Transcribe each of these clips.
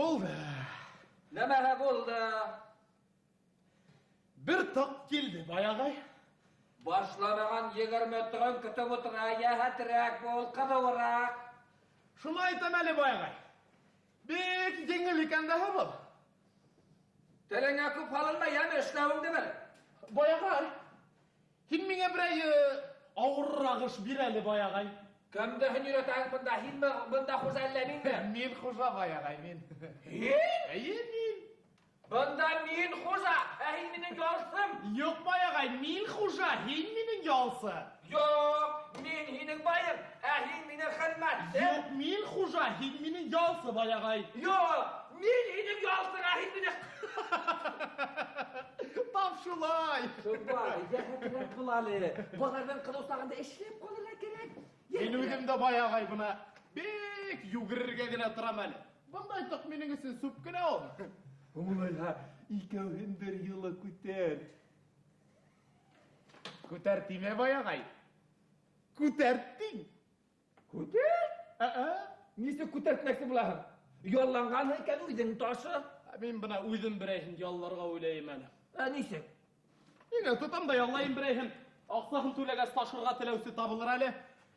Булды. Нәмәһе булды? Бер тоҡ килде, бай ағай. Башламаған 20 тоғын көтөп ултыра, йәһәтерәк бул, ҡыҙыуыраҡ. Шуны әйтәм әле, бай ағай. Бик еңел икән дә был. Телеңә күп һалынма, йәме, эшләүеңде бел. Бай ағай, һин миңә берәй ауырыраҡ эш бир әле, бай ағай. Кемде һин өйрәтәһең бында? Һинме бында хужа, әллә минме? Мин хужа, бай ағай, мин. Һин? Эйе, мин. Бында мин хужа, ә һин минең ялсым. Юҡ, бай ағай, мин хужа, һин минең ялсы. Юҡ, мин һинең байың, ә һин минең хеҙмәтсең. Юҡ, мин хужа, һин минең ялсы, бай ағай. Юҡ, мин һинең ялсың, ә һин минең... Тап шулай. Шулай, йәһәтерәк бул әле. Баҙарҙың ҡыҙыу сағында эшләп ҡалырға кәрәк. Мин үҙем дә, бай ағай, бына бик йүгерергә генә торам әле. Бындай тоҡ минең өсөн сүп кенә ул. Улайһа, икәүһен бер юлы күтәр. Күтәр тимә, бай ағай. Күтәр тиң. Күтәр? Ә-ә. Нисек күтәртмәксе булаһың? Ялланғанһың икән, үҙең ташы. Мин бына үҙем берәйһен ялларға уйлайым әле. Ә нисек? Ниңә тотам да яллайым берәйһен. Аҡсаһын түләгәс ташырға теләүсе табылыр әле.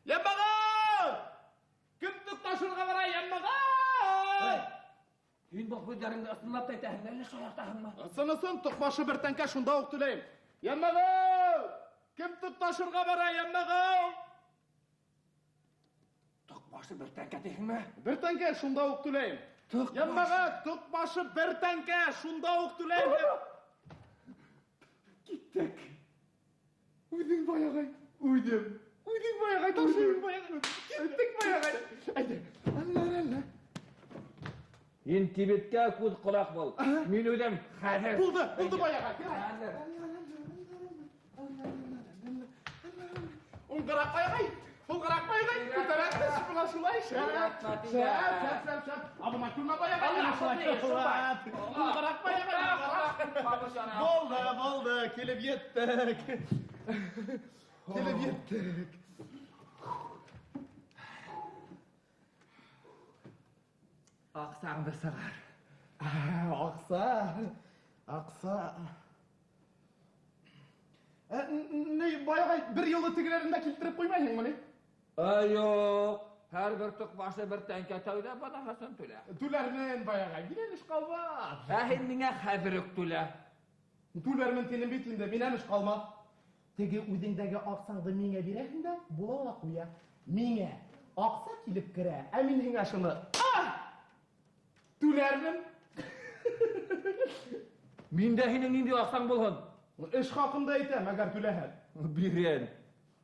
Йәмәғәт! Кем тоҡ ташырға бара, йәмәғәт? Һин был һүҙҙәреңде ысынлап та әйтәһеңме, әллә шаяртаһыңмы? Ысын-ысын, тоҡ башы бер тәңкә, шунда уҡ түләйем. Йәмәғәт! Кем тоҡ ташырға бара, йәмәғәт? Тоҡ башы бер тәңкә тиһеңме? Бер тәңкә, шунда уҡ түләйем. Тоҡ Йәмәғәт, тоҡ башы бер тәңкә, шунда уҡ түләйем. Киттек. Үҙең, бай ағай, үҙем. Үҙең, бай ағай, ташыйым, бай ағай. Киттек, бай ағай. Әйҙә. Әллә, әллә. Һин кибеткә күҙ ҡолаҡ бул. Мин үҙем хәҙер. Булды, булды, бай ағай. Хәҙер. Уңғыраҡ, бай ағай. Һулғыраҡ, бай ағай. Күтәрә төш, бына шулай. Шәп, шәп, шәп, шәп, шәп. Абына күрмә, бай ағай. Әнә шулай. Уңғыраҡ, бай ағай, уңғыраҡ. Булды, булды, килеп еттек. Килеп еттек. Аҡсаңды сығар. Аҡса, аҡса. Ни, бай ағай, бер юлы тегеләрен дә килтереп ҡуймайһыңмы ни? Юҡ, һәр бер тоҡ башы бер тәңкә тәүҙә быныһын түлә. Түләрмен, бай ағай, минән эш ҡалмаҫ. Ә һин миңә хәҙер үк түлә. Түләрмен тинем бит инде, минән эш ҡалмаҫ. Теге үҙеңдәге аҡсаңды миңә бирәһең дә, була ла ҡуя. Миңә аҡса килеп керә, ә мин һиңә шуны түләрмен. Миндә һинең ниндәй аҡсаң булһын? Эш хаҡында әйтәм, әгәр түләһәң. Бирәм.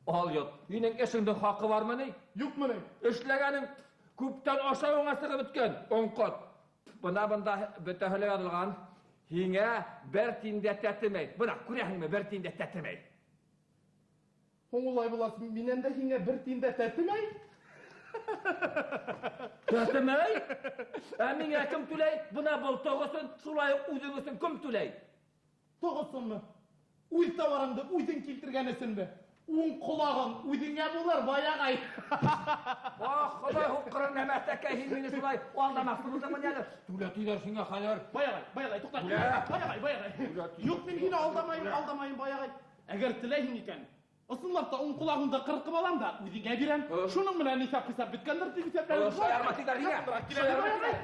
Ал йот. Һинең эшеңдең хаҡы бармы ни? Юҡмы ни? Эшләгәнең күптән ашауыңа сығып бөткән, оңҡот. Бына бында бөтәһе лә яҙылған. Һиңә бер тин дә тәтемәй. Бына күрәһеңме, бер тин дә тәтемәй. Һуң улай булғас, минән дә һиңә бер тин дә тәтемәй? Тәтемәй? Ә миңә кем түләй? Бына был тоғ өсөн, шулай уҡ үҙең өсөн кем түләй? Тоғ өсөнмө? Үҙ тауарыңды үҙең килтергән өсөнмө? Уң ҡолағың үҙеңә булыр, бай ағай. Ах, Хоҙай һуҡҡырын нәмәҫтәкәй, һин мине шулай алдамаҡсы булдыңмы ни әле? Түлә тиҙәр һиңә хәҙер. Бай ағай, бай ағай, туҡта. Түлә. Бай ағай, бай ағай. Түлә тиҙәр. Юҡ, мин һине алдамайым, алдамайым, бай ағай. Әгәр теләйһең икән, ысынлап та уң ҡолағыңды ҡырҡып алам да үҙеңә бирәм. Шуның менән иҫәп-хисап бөткәндер тип иҫәпләнем. Шаярма тиҙәр һиңә. Килә, бай ағай.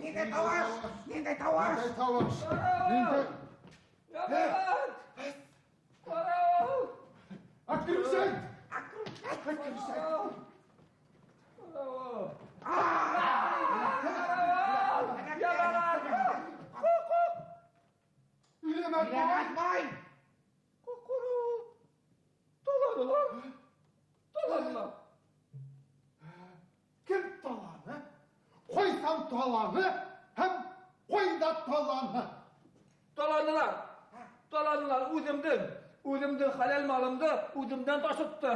Ниндәй тауыш? Ниндәй тауыш? Ниндәй тауыш? Ниндәй? Ҡарауыл! Ҡарауыл! Акрүшәк! Ҡарауыл! Ябалар! Ҡуҡ-ҡуҡ! Иләмәт бай! Иләмәт бай! Ҡуҡ-ҡуҡ! Таланылар! Таланылар! Кем таланы? Ҡайсан таланы һәм ҡайҙа таланы? Таланылар! Таланылар! Үҙемдең, үҙемдең хәләл малымды үҙемдән ташытты.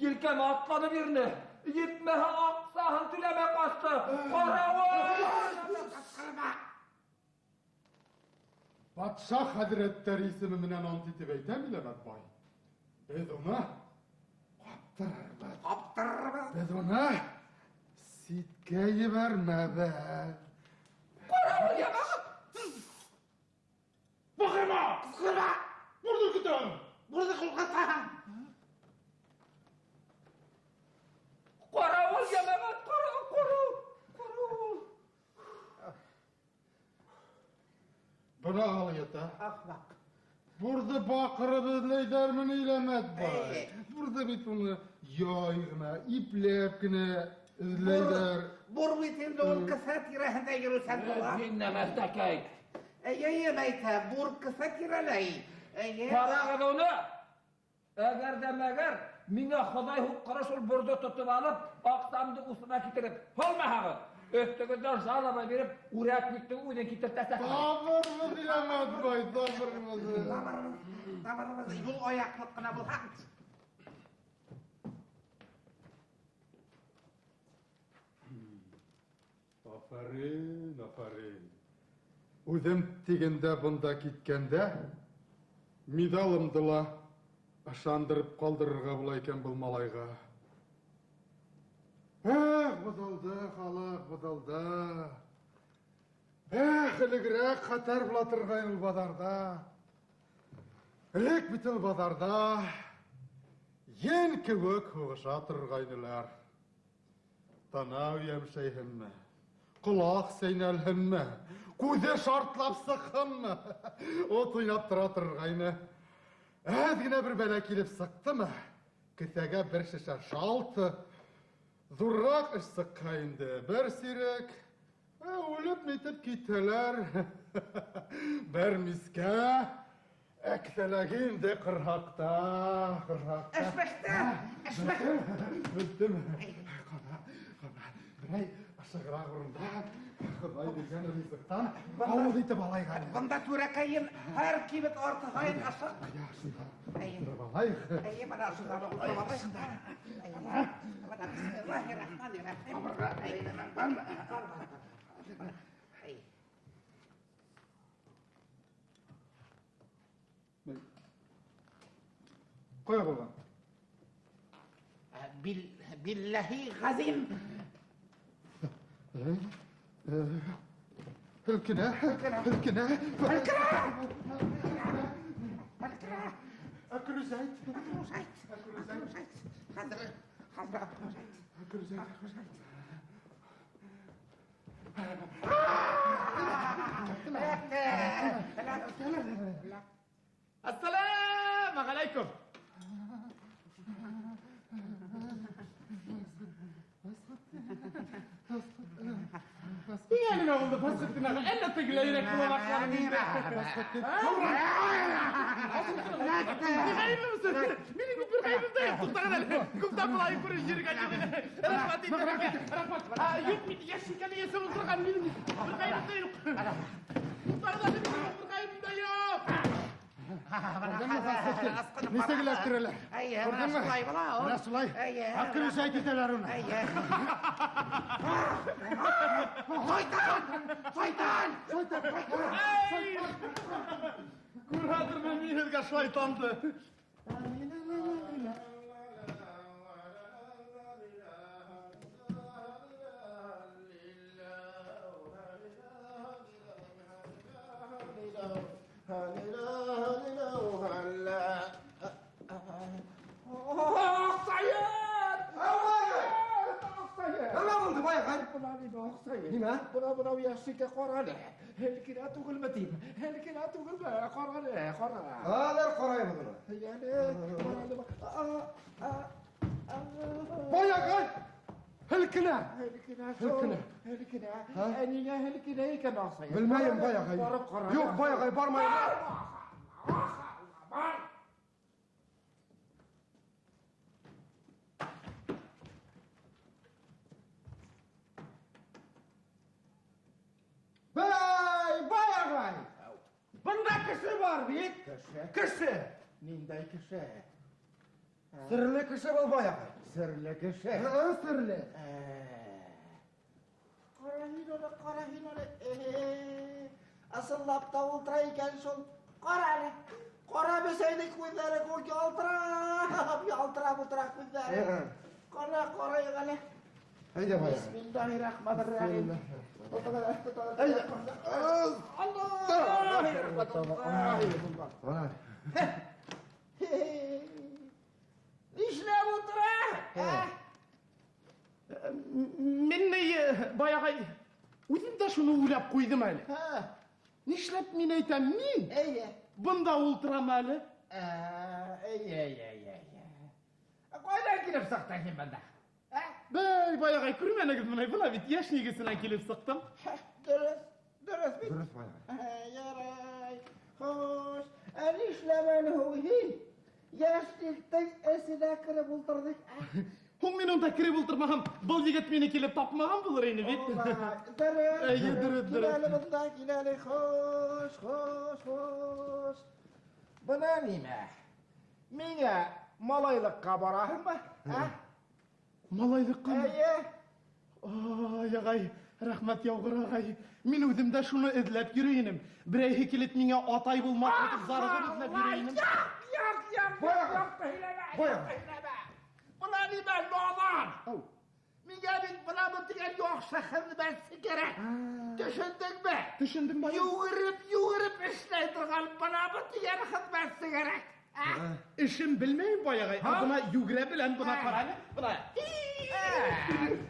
Елкәмә атланып йөрөнө. Етмәһә аҡсаһын түләмәй ҡасты. Ҡарауыл! Ҡысҡырма! Батша хәҙрәттәре исеме менән ант итеп әйтәм, Иләмәт бай. Беҙ уны ҡаптырырбыҙ. Ҡаптырырбыҙ. Беҙ уны ситкә ебәрмәбеҙ. Ҡарауыл, йәмәғәт! Баҡырма! Ҡысҡырма! Бурҙы көтәм! Бурҙы ҡурҡытаһың! Ҡарауыл, йәмәғәт, ҡарауыл, ҡарауыл, ҡарауыл. Бына ал ята. Ахмаҡ. Бурҙы баҡырып эҙләйҙәрме ни, Иләмәт бай? Әй. Бурҙы бит уны яй ғына, ипләп кенә эҙләйҙәр. Бур бит инде ул кеҫә тирәһендә йөрөүсән була. Һин нәмәстәкәй. Эйе, эйе, әйтә, бур кеҫә тирәләй. Эйе. Ҡарағыҙ уны! Әгәр ҙә мәгәр миңә Хоҙай һуҡҡыры шул бурҙы тотоп алып, аҡсамды усыма китереп һалмаһағыҙ, өҫтөгөҙҙән жалоба биреп, урядниктың үҙен китертәсәкмен. Табырбыҙ, Иләмәт бай, табырбыҙ. Табырбыҙ, табырбыҙ. Юл аяҡлыҡ ҡына булһа. Афарин, афарин. Үҙем тигәндә бында киткәндә миҙалымды ла ышандырып ҡалдырырға була икән был малайға. Эх, боҙолдо халыҡ, боҙолдо. Эх, элегерәк хәтәр була торғайны ул баҙарҙа. Элек бит ул баҙарҙа ен кеүек һуғыша торғайнылар. Танау йәмшәйһенме? Ҡолаҡ сәйнәлһенме? Күҙе шартлап сыҡһынмы? Ут уйнап тора торғайны. Әҙ генә бер бәлә килеп сыҡтымы? Кеҫәгә бер шешә шалты. Ҙурыраҡ эш сыҡһа инде, бер сирек. Үлеп нитеп китәләр. Бер мискә. Ә кеҫәләге инде ҡырһаҡта, ҡырһаҡта. Эш бөттө, эш бөттө. Бөттөмө? Ҡара, ҡара. Берәй ашығыраҡ урында Хоҙай биргән ризыҡтан ауыҙ итеп алайыҡ әле. Бында түрәкәйем һәр кибет арты һайын ашыҡ. Әйе, шунда Әйе. ултырып алайыҡ. Әйе, бына шунда ултырып алайыҡ. Әйе, бына бисмиллаһир-рахманир-рахим. Әйе, бар, бар, бар. Әйе. Ҡая булған? Билләһи ғазим. Һелкенә, һелкенә. Һелкенә! Һелкенә! Әкрүзәйт. Әкрүзәйт. Әкрүзәйт. Хәҙер, хәҙер әкрүзәйт. Әкрүзәйт. Әкрүзәйт. Ассаламу алейкум. Һиңә нимә булды, Фәсхетдин аға? Әллә тегеләйерәк була башланы инде? Минең бит бер ғәйебем дә юҡ, туҡтағыҙ әле. Күптән былай күреп йөрөгән юҡ ине. Рәхмәт инде, рәхмәт. Юҡ, мин йәш икән, йәшәп ултырған минең бер ғәйебем дә юҡ. Туҡтағыҙ әле, минең бер ғәйебем дә юҡ. Нисек эләктерәләр? Әйе, бына Күрҙеңме? шулай була ул. Бына шулай. Әйе. Әкрүзәйт итәләр уны. Әйе. Шайтан! Шайтан! Шайтан! Күрһәтермен мин һеҙгә шайтанды. Нимә? Бына бынау ящикка ҡара әле. Һелкенә түгелме тием? Һелкенә түгелме? Ҡара әле, ҡара. Хәҙер ҡарайбыҙ уны. Йәне, ҡара әле. Бай ағай! Һелкенә! Һелкенә шул. Һелкенә. Һелкенә. Ә ниңә һелкенә икән аҡсай? Белмәйем, бай ағай. Барып ҡара. Юҡ, бай ағай, бармайым. Бар! Бай, бай ағай! Бында кеше бар бит. Кеше? Кеше. Ниндәй кеше? Серле кеше был, бай агай. Серле кеше. Һы, серле. Ҡара һин уны, ҡара һин уны. Ысынлап та ултыра икән шул. Ҡара әле. Ҡара бесәйҙең күҙҙәре кеүек ялтырап, ялтырап ултыра күҙҙәре. Ҡара, ҡарайыҡ әле. Әйҙә, бай агай. Бисмиллаһир-рахманир-рахим. Әйҙә. Аллаһу Ана. Нишләп ултыра? Ә? Мин ни, бай агай, үҙем дә шуны уйлап ҡуйҙым әле. Һә, Нишләп мин әйтәм, мин Әйе. бында ултырам әле. Ә, Әйе, әйе, әйе, әйе. Ҡайҙан килеп сыҡтың һин бында? Ә? Бәй, бай агай, күрмәнегеҙ мени, бына бит йәш нигеҙенән килеп сыҡтым. Һә, Дөрөҫ, дөрөҫ бит. Дөрөҫ, бай агай. Ә, Ярай. Хуш, ә нишләмәне һуң һин? Йәшлектең эсенә кереп ултырҙың. Ә? Һуң мин унда кереп ултырмаһам, был егет мине килеп тапмаған булыр ине бит. Улай, Дөрөҫ. Әйе, дөрөҫ, Кил дөрөҫ. әле бында, кил әле. Хуш, хуш, хуш. Бына нимә? Миңә малайлыҡҡа бараһыңмы? Ә? Малайлыҡҡа? Әйе. Ай, ағай, рәхмәт яуғыр ағай. Мин үҙем дә шуны эҙләп йөрөй инем. Берәйһе килеп миңә атай булмаҡ итеп зарығып эҙләп йөрөй инем. Юҡ, юҡ, юҡ, Бай юҡ, агай. юҡ, һөйләмә, Бай юҡ, агай. һөйләмә. Бына нимә, наҙан? Ау. Миңә бит бына был тигән яҡшы хеҙмәтсе кәрәк. Төшөндөңмө? Төшөндөм, бай. Йүгереп, йүгереп эшләй торған бына был тигән хеҙмәтсе кәрәк. Ә? Эшен белмәйем, бай ағай. Ә бына йүгерә беләм, бына ҡара әле. Бына.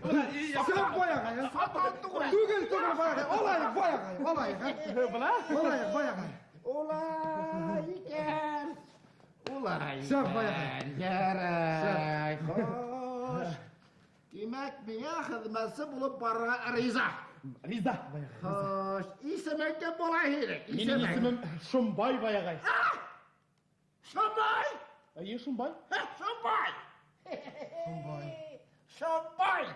Бына, Сәп, бай агай. Сатан түгел. Түгел, түгел, бай агай. Алайыҡ, бай агай, алайыҡ. ә? Бына. Алайыҡ, бай агай. Улай икән. Улай Шәп, бай агай. икән. Ярай. Хуш. Тимәк, миңә хеҙмәтсе булып барырға риза. Риза. Хуш. Исемең кем була һинең? Минең исемем Шомбай, бай ағай. Шомбай. Әйе, Шомбай. Һә, Шомбай. Шомбай. Шомбай.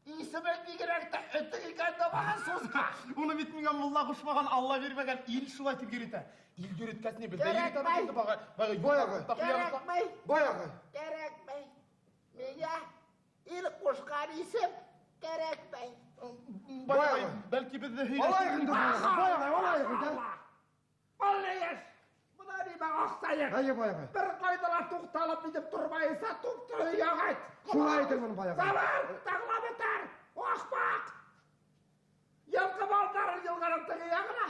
Исемең бигерәк тә өтөк икән дә баған сузма. Уны бит миңә мулла ҡушмаған, Алла бирмәгән, ил шулай тип йөрөтә. Ил йөрөткәс ни беҙҙә Кәрәкмәй. йөрөтә бит инде, бага, Бай ағай. Кәрәкмәй. Бай агай. Кәрәкмәй. Миңә ил ҡушҡан исем кәрәкмәй. Бай ағай, бәлки беҙҙе Алайыҡ инде, бай агай. Бай агай, алайыҡ инде. Был ни эш? Бына нимә аҡсайың? Әйе, бай агай. Бер ҡайҙа ла туҡталып китеп тормайынса туп-тура өйгә ҡайт. Шулай әйтермен, бай агай. Сабыр, тыңлап бөтөр. Ахмаҡ. Йылҡы малдарын йылғаның теге яғына,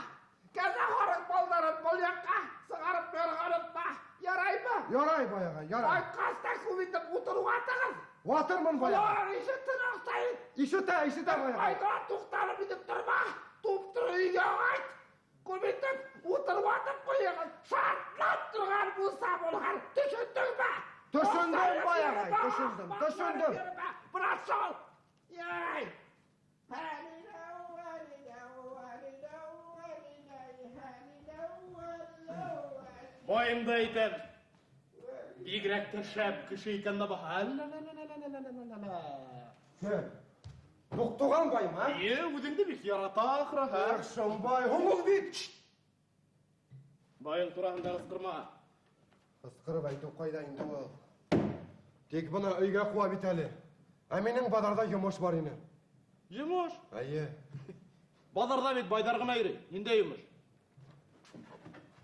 кәзә һарыҡ малдарын был яҡҡа сығарып бирергә онотма. Яраймы? Ярай, бай агай, ярай. Ҡайтҡас та күп итеп утын ватығыҙ. Ватырмын, бай агай. Улар ишетһен аҡсайын. Ишетә, ишетә, бай агай. Ҡайҙа туҡталып китеп торма. Туп-тура өйгә ҡайт. Күп итеп утын ватып ҡуйығыҙ. Шартлап торған булса булған. Төшөндөңмө? Төшөндөм, бай ағай, төшөндөм, төшөндөм. Бына шул. Яй. Байымды әйтәм. Бигерәк тә шәп кеше икән дә баһа. Кем? Туҡтуған байым, ә? Әйе, үҙеңде бик ярата ахыры, һә? Эх, Шомбай, һуң ул бит. Байың тураһында ҡысҡырма. Ҡысҡырып әйтеү ҡайҙа инде ул? Тик бына өйгә ҡыуа бит әле. Ә минең баҙарҙа йомош бар ине. Йомош? Әйе. Баҙарҙа бит байҙар ғына йөрөй. Ниндәй йомош?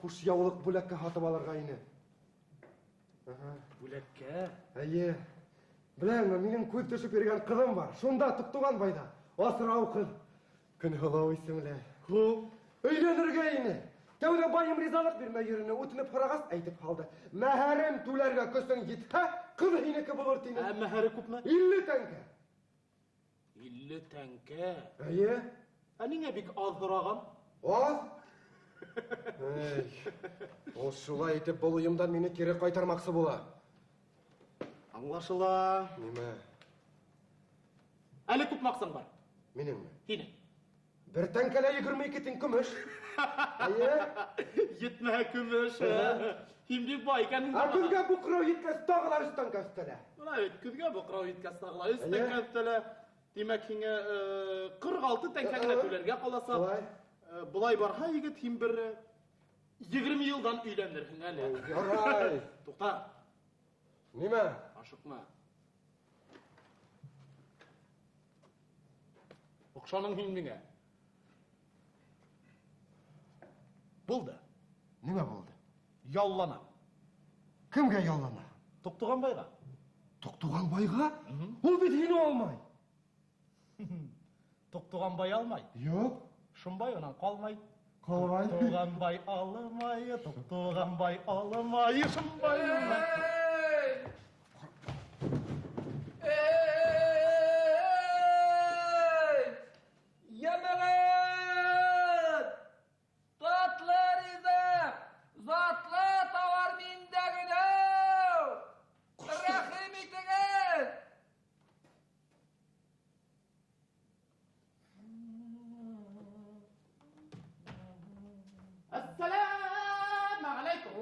Ҡуш яулыҡ бүләккә һатып алырға ине. Аһа. Бүләккә? Әйе. Беләңме, минең күҙ төшөп йөрөгән ҡыҙым бар. Шунда Туҡтуған байҙа. Асрау ҡыҙ. Көнһылыу исемле. Һуң? Өйләнергә ине. Тәүҙә байым ризалыҡ бирмәй йөрөнө. Үтенеп һорағас, әйтеп һалды. Мәһәрен түләргә көсөң етһә, ҡыҙ һинеке булыр тине. Ә мәһәре күпме? 50 тәңкә. 50 тәңкә? Әйе. Ә ниңә бик аҙ һораған? Аҙ? Эй, ул шулай итеп был уйымдан мине кире ҡайтармаҡсы була. Аңлашыла. Нимә? Әле күпме аҡсаң бар? Минеңме? Һинең. Бер тәңкәлә 22 тин көмөш. Әйе. Етмәһә көмөш. Һин бик бай икәнһең. Ә көҙгә буҡрау еткәс, тағы ла өс тәңкә өҫтәлә. Бына бит, көҙгә буҡрау еткәс, тағы ла өс Әйе. тәңкә өҫтәлә. Тимәк, һиңә, 46 тәңкә генә түләргә ҡаласаҡ. Шулай. Былай барһа, егет, һин бер 20 йылдан өйләнерһең әле. Ярай. Туҡта. Нимә? Ашыҡма. Оҡшаның һин миңә. Булды. Нимә булды? Ялланам. Кемгә яллана? Тоҡтуғанбайға. Тоҡтуғанбайға? Ул бит һине алмай. Тоҡтуғанбай алмай. Юҡ. Шымбай унан ҡалмай. Ҡалмай. Тоҡтуғанбай алмай, Тоҡтуғанбай алмай, Шымбай унан. Ey! Йәмәғәт! Татлы ризыҡ, затлы тауар миндә генә. Рәхим итегеҙ! Әссәләм ғәләйкүм.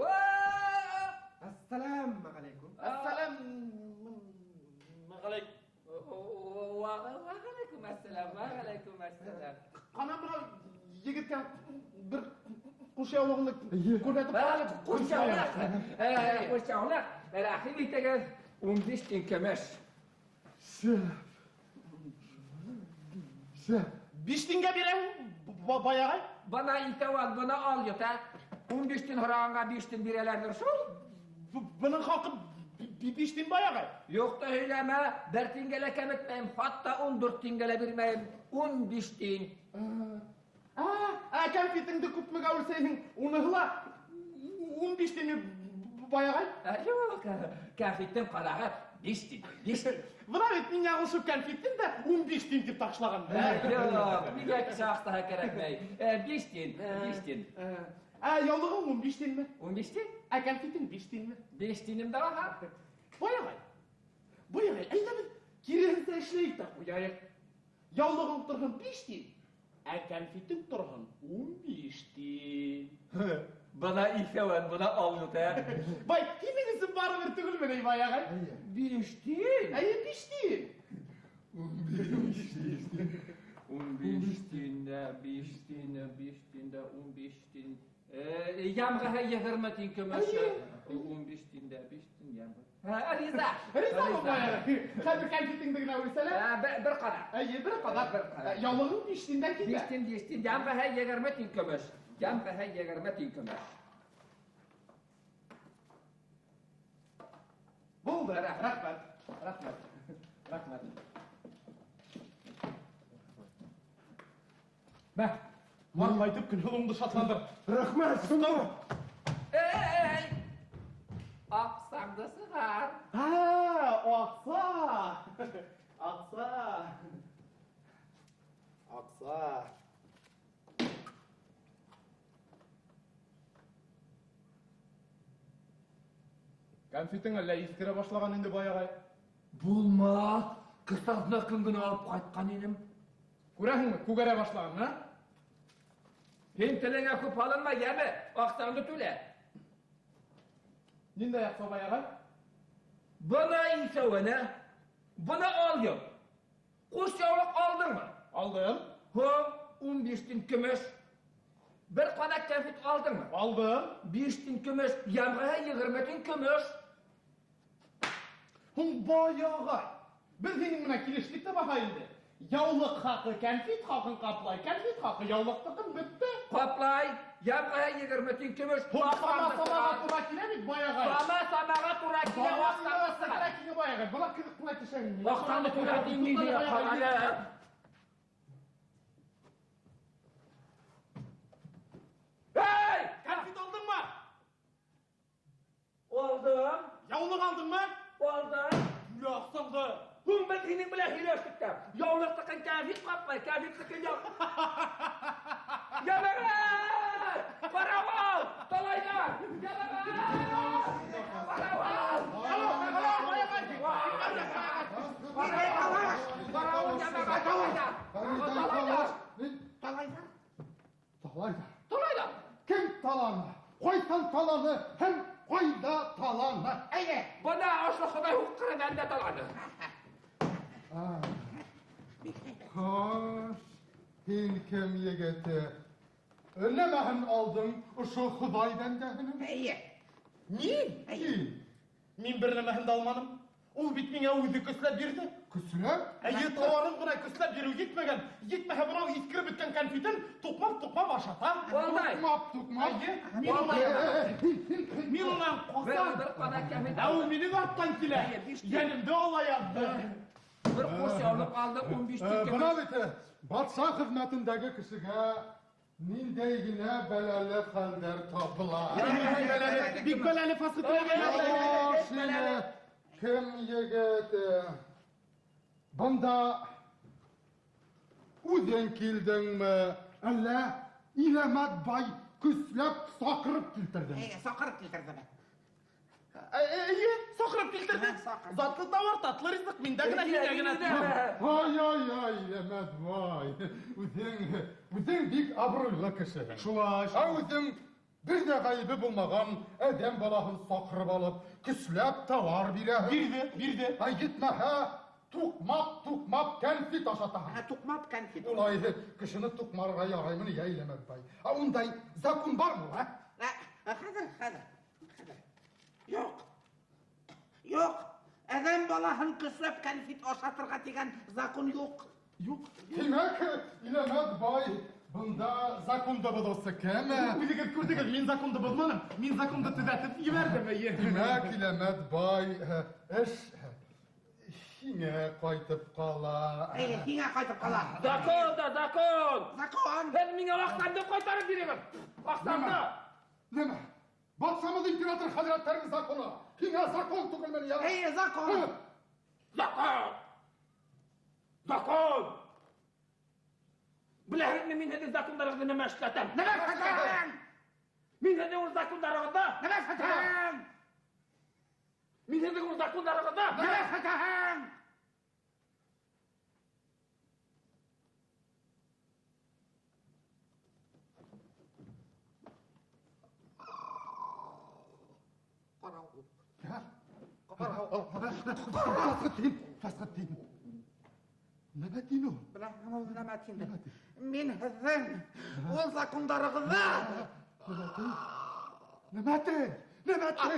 Әссәләм ғәләйкүм. Әссәләм ғәләйкүм. Вәғәләйкүм әссәләм, вәғәләйкүм әссәләм. Ҡана бына егеткә бер ҡушъяулығыңды күрһәтеп Ҡушъяулыҡ, ҡушъяулыҡ, рәхим итегеҙ, 15 тин көмөш. Шәп. Шәп. 5 тингә бирәм, баяғай. Бына икәү бына ал йот, ә? 15 тин һорағанға 5 тин бирәләрҙер шул. Бының хаҡы 5 тин баяғай. Юҡ та һөйләмә, 1 тингә лә кәметмәйем, хатта 14 тингә лә бирмәйем, 15 тин. Ә кәнфитеңде күпмегә үлсәйһең, уныһы ла 15 тин баяғай. Юҡ, кәнфиттең ҡаҙағы 5 тин, 5 тин. Бына бит мин яңылышып кәнфиттең дә 15 тин тип ташлаған. Юҡ, миңә кеше аҡсаһы кәрәкмәй. 5 тин, 5 тин. Ә яулығың 15 тинме? 15 тин? Ә кәнфитең 5 тинме? 5 тинем дә бар. Баяғай, баяғай, әйҙә беҙ киреһенсә эшләйек тә ҡуяйыҡ. Яулығың торһон 5 тин, ә кәнфитең торһон 15 тин. Бына иҫәүән, бына алйот, ә? Бай, һинең өсөн барыбер түгелме ни, баяғай? 5 тин? Әйе, 5 тин. 15 тин дә, 5 тин, 5 тин дә, 15 тин. Ямғыһы 20 тин көмөш. 15 тин дә, 5 тин ямғы. Риза. Ризамы, баяғай? Хәҙер кәнфитеңде генә үлсәләр. Бер ҡаҙаҡ. Әйе, бер ҡаҙаҡ. Бер ҡаҙаҡ. Яулығың 5 тиндән китә. 5 тин, 5 тин. Ямғыһы 20 тин көмөш. Ямғыһы 20 тин көмөш. Булды, рәхмәт. Рәхмәт. Рәхмәт. Мә, бар ҡайтып көнһылыуыңды шатландыр. Рәхмәт, шунда. Эй! Аҡсаңды сығар. Аҡса. Аҡса. Аҡса. Кәнфитең әллә иҫкерә башлаған инде баяғай. Булмаҫ, ҡыҫаҙны көн генә алып ҡайтҡан инем. Күрәһеңме, күгәрә башлаған, ә? Һин телеңә күп һалынма, йәме, аҡсаңды түлә. Ниндәй аҡса баяғай? Бына иҫәүәнә, бына алйым. Ҡуш яулыҡ алдыңмы? Алдым. Һуң, 15 тин көмөш. Бер ҡаҙаҡ кәнфит алдыңмы? Алдым. 5 тин көмөш, ямғыһы 20 тин көмөш. Һуң баяғай. Беҙ һинең менән килештек тә баһа инде. Яулыҡ хаҡы кәнфит хаҡын ҡаплай, кәнфит хаҡы яулыҡтыҡын бөттө. Ҡаплай, ямғыһы 20 тин көмөш. Һуң сама-самаға тура килә бит баяғай. Сама-самаға тура килә, аҡсаңды сығар. Тура килә баяғай. Бына килеп ҡына төшәң. Аҡсаңды түлә тиң ни тиә, ҡарале. Эй! Кәнфит алдыңмы? Алдым. Яулыҡ алдыңмы? Алдым. Түлә аҡсаңды. Һуң беҙ һинең менән һөйләштек тә. Яулыҡтыҡын кәнфит ҡаплай, кәнфиттекен яу. Йәмәғәт! Ҡарауыл! Талайҙар! Йәмәғәт! Ҡарауыл! Алло, алло, баяғай! Ҡарауыл, йәмәғәт! Талайҙар! Талайҙар! Талайҙар. Талайҙар. Талайҙар! Кем таланы? Ҡайҙан таланы? Һәм ҡайҙа таланы? Әйҙә. Бына ошо Хоҙай һуҡҡыры бәндә таланы. Хош, һин кем егете? Нәмәһен алдың ошо Хоҙай бәндәһенең? Әйе. Мин? Һин. Мин бер нәмәһен дә алманым. Ул бит миңә үҙе көсләп бирҙе. Көсләп? Әйе, тауарын ғына көсләп биреү етмәгән. Етмәһә бынау иҫкереп бөткән конфетын туҡмап-туҡмап ашата. Валдай. Туҡмап, туҡмап. Әйе, мин унан ҡасам. Бер ҡана кәмит. Ә ул минең арттан килә. Йәнемде ала яҙҙы. Бер ҡуш яулыҡ алды, 15 тин. Бына бит батша хеҙмәтендәге кешегә ниндәй генә бәләле хәлдәр табыла. Бик бәләле Фәсхетдин. Кем егет? Бында үҙең килдеңме? Әллә Иләмәт бай көсләп саҡырып килтерҙеме? Әйе, саҡырып килтерҙеме? Әйе, саҡырып килтерҙе. Затлы тауар, татлы ризыҡ, миндә генә, һиңә генә. Ай-ай-ай, Иләмәт бай. Үҙең бик абруйлы кешеһең. Шулай. Ә үҙең бер ҙә ғәйебе булмаған әҙәм балаһын саҡырып алып, көсләп тауар бирәһең. Бирҙе, бирҙе. Ә етмәһә, туҡмап-туҡмап кәнфит ашатаһың. Туҡмап кәнфит. Улай кешене туҡмарға яраймы ни, Иләмәт бай? Ә ундай закон бармы, ә? Хәҙер, хәҙер, хәҙер. Юҡ, юҡ. Әҙәм балаһын көсләп кәнфит ашатырға тигән закон юҡ. Юҡ. Тимәк, Иләмәт бай, бында законды боҙоусы кем? Үҙегеҙ күрҙегеҙ, мин законды боҙманым. Мин законды төҙәтеп ебәрҙем, әйе. Тимәк, Иләмәт бай, эш һиңә ҡайтып ҡала. Әйе, һиңә ҡайтып ҡала. Закон да, закон! Закон! Һеҙ миңә аҡсамды ҡайтарып бирегеҙ. Аҡсамды! Нимә? Батшамыҙ император хәҙрәттәренең законы. Һиңә закон түгелме ни? Әйе, закон! Закон! Закон! Беләһегеҙме, мин һеҙҙең закондарығыҙҙы нимә эшләтәм? Нимә эшләтәм? Мин һеҙҙең ул закондарығыҙҙы... Нимә эшләтәм? Мин һеҙҙең ул закондарығыҙҙы... Нимә эшләтәм? Фәсхетдин, Фәсхетдин. Нимә тине ул? Беләһең ул нимә тине? Мин һеҙҙең ул закондарығыҙҙы... Нимә ти? Нимә ти?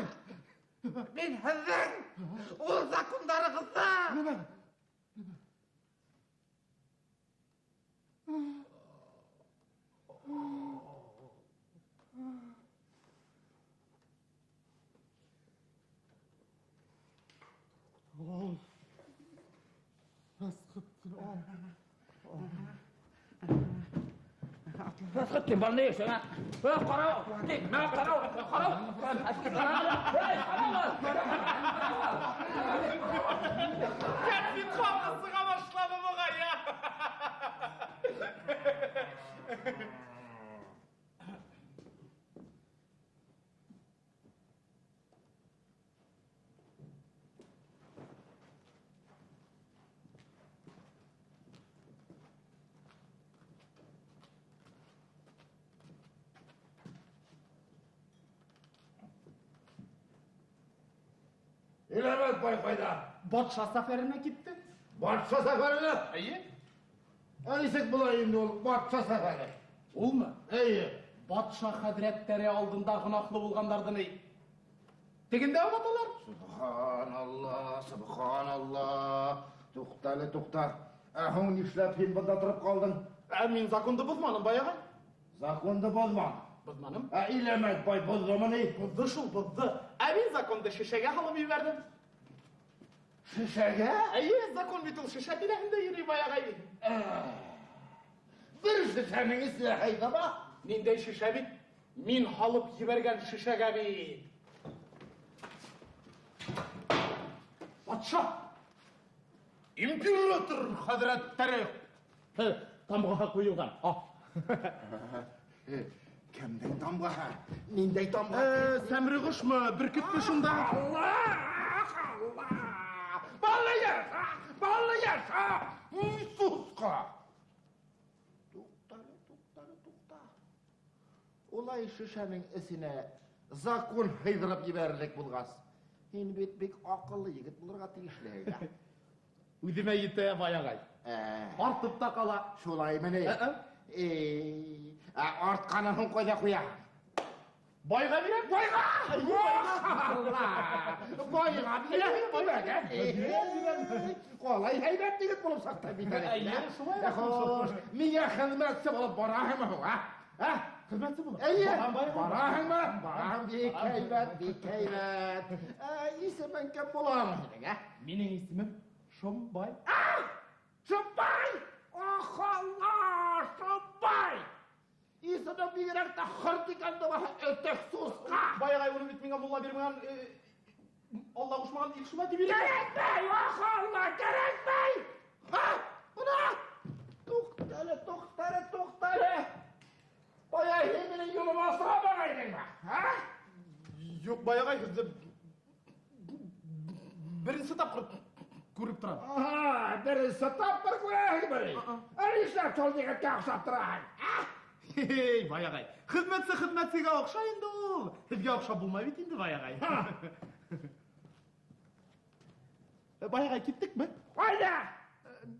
Мин һеҙҙең ул закондарығыҙҙы... Нимә? Ol. Фәсхетдин, ol. Фәсхетдин, бар ни эшең, ә? Эй, ҡарау, мә, ҡарау, ҡарау. Эй, ҡарау. Кәнфит хаҡы сыға башланы буғай, ә? Иләмәт бай ҡайҙа? Батша сәфәренә китте. Батша сәфәренә? Әйе. Ә нисек була инде ул батша сәфәре? Улмы? Әйе. Батша хәҙрәттәре алдында гонаһлы булғандарҙы ни? Тегендә оҙаталар. Субханалла, субханалла. Туҡта әле, туҡта. Ә һуң нишләп һин бында тороп ҡалдың? Ә мин законды боҙманым, баяғы. Законды боҙманың? Боҙманым. Ә Иләмәт бай боҙҙомы ни? Боҙҙо шул, боҙҙо. Ә мин законды шешәгә һалып ебәрҙем. Шешәгә? Әйе, закон бит ул шешә тирәһендә йөрөй баяғы. Бер шешәнең эсенә һыйҙымы? Ниндәй шешә бит? Мин һалып ебәргән шешәгә бит. Батша! Император хәҙрәттәре тамғаһы ҡуйылған. Кемдең тамғаһы? Ниндәй тамға? Сәмреғошмо, бөркөтмө шунда? Аллах, Аллах! Баллы яша! Баллы яша! Сусҡа! Туҡта, туҡта, туҡта. Улай шешәнең эсенә закон һыйҙырып ебәрерлек булғас, һин бит бик аҡыллы егет булырға тейешлеһең. Үҙемә етә, бай ағай. Артып та ҡала. Шулаймы ни? Артҡанын һуң ҡайҙа ҡуяһың? Байға бирәм. Байға! Байға бирәм, байға. Ҡалай һәйбәт егет булып сыҡты бит әле. Әйе, шулай. Хуш, миңә хеҙмәтсе булып бараһыңмы һуң, а? А? Хеҙмәтсе булып? Әйе. Барам, байға. Бараһыңмы? Барам, бик һәйбәт, бик һәйбәт. Исемең кем буламы һинең, а? Минең исемем Шомбай. Шомбай! Ох, Алла, Шомбай! Исемең бигерәк тә хырт икән дә өтек сусҡа. Баяғай уны бит миңә мулла бирмәгән, Алла ҡушмаған ил шулай тип өйрәтә. Кәрәкмәй, ох, Алла, кәрәкмәй! Ха, бына! Туҡта әле, туҡта әле, туҡта әле! Бая һин минең юлыма осрамағайныңмы, ха? Юҡ, баяғай һеҙҙе беренсе тапҡыр күреп торам. Аһа, беренсе тапҡыр күрәһеңме ни? Ә нишләп шул егеткә оҡшап тораһың, а? Эй, баяғай, хеҙмәтсе хеҙмәтсегә оҡшай инде ул. Һеҙгә оҡшап булмай бит инде, баяғай. Баяғай, киттекме? Ҡайҙа?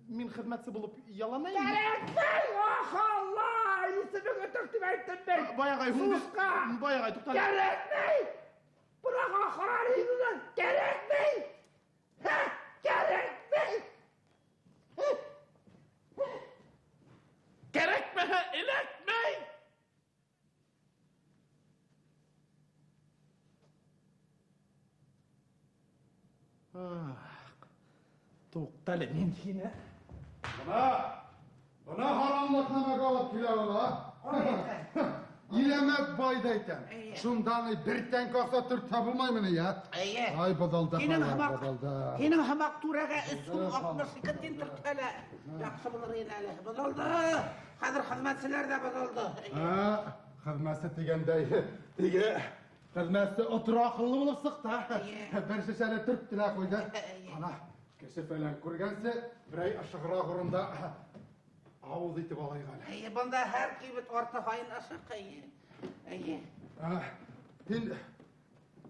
Мин хеҙмәтсе булып яланайым. Кәрәкмәй, ох, Алла! Исемең өтөк тип әйттем мин. Баяғай, Сусҡа! Баяғай, туҡта. Кәрәкмәй! Быраҡ ахыран инде. Кәрәкмәй! Һә, кәрәкмәй! Кәрәкмәһә, эләкмәй! Туҡта әле, мин һине. Бына, бына харамлыҡ нәмәгә алып килә ул, а? Иләмәк байҙы әйтәм. Шундан бер тәңкә аҡса төртһә булмаймы ни, ә? Эйе. Ай, быҙылды, Һинең һамаҡ, һымаҡ, быҙылды. һинең һымаҡ түрәгә өс һум алтмыш ике тин төртһә лә яҡшы булыр ине әле. Быҙылды. Хәҙер хеҙмәтселәр ҙә быҙылды. Ә, хеҙмәтсе тигәндәй, теге хеҙмәтсе отора аҡыллы булып сыҡты. Эйе. Бер шешәне төрттө лә ҡуйҙы. Эйе. Ана, кеше фәлән күргәнсе, берәй ышығыраҡ урында ауыҙ итеп алайыҡ әле. Эйе, бында һәр кибет арты һайын ышыҡ, эйе. Эйе. Ә, һин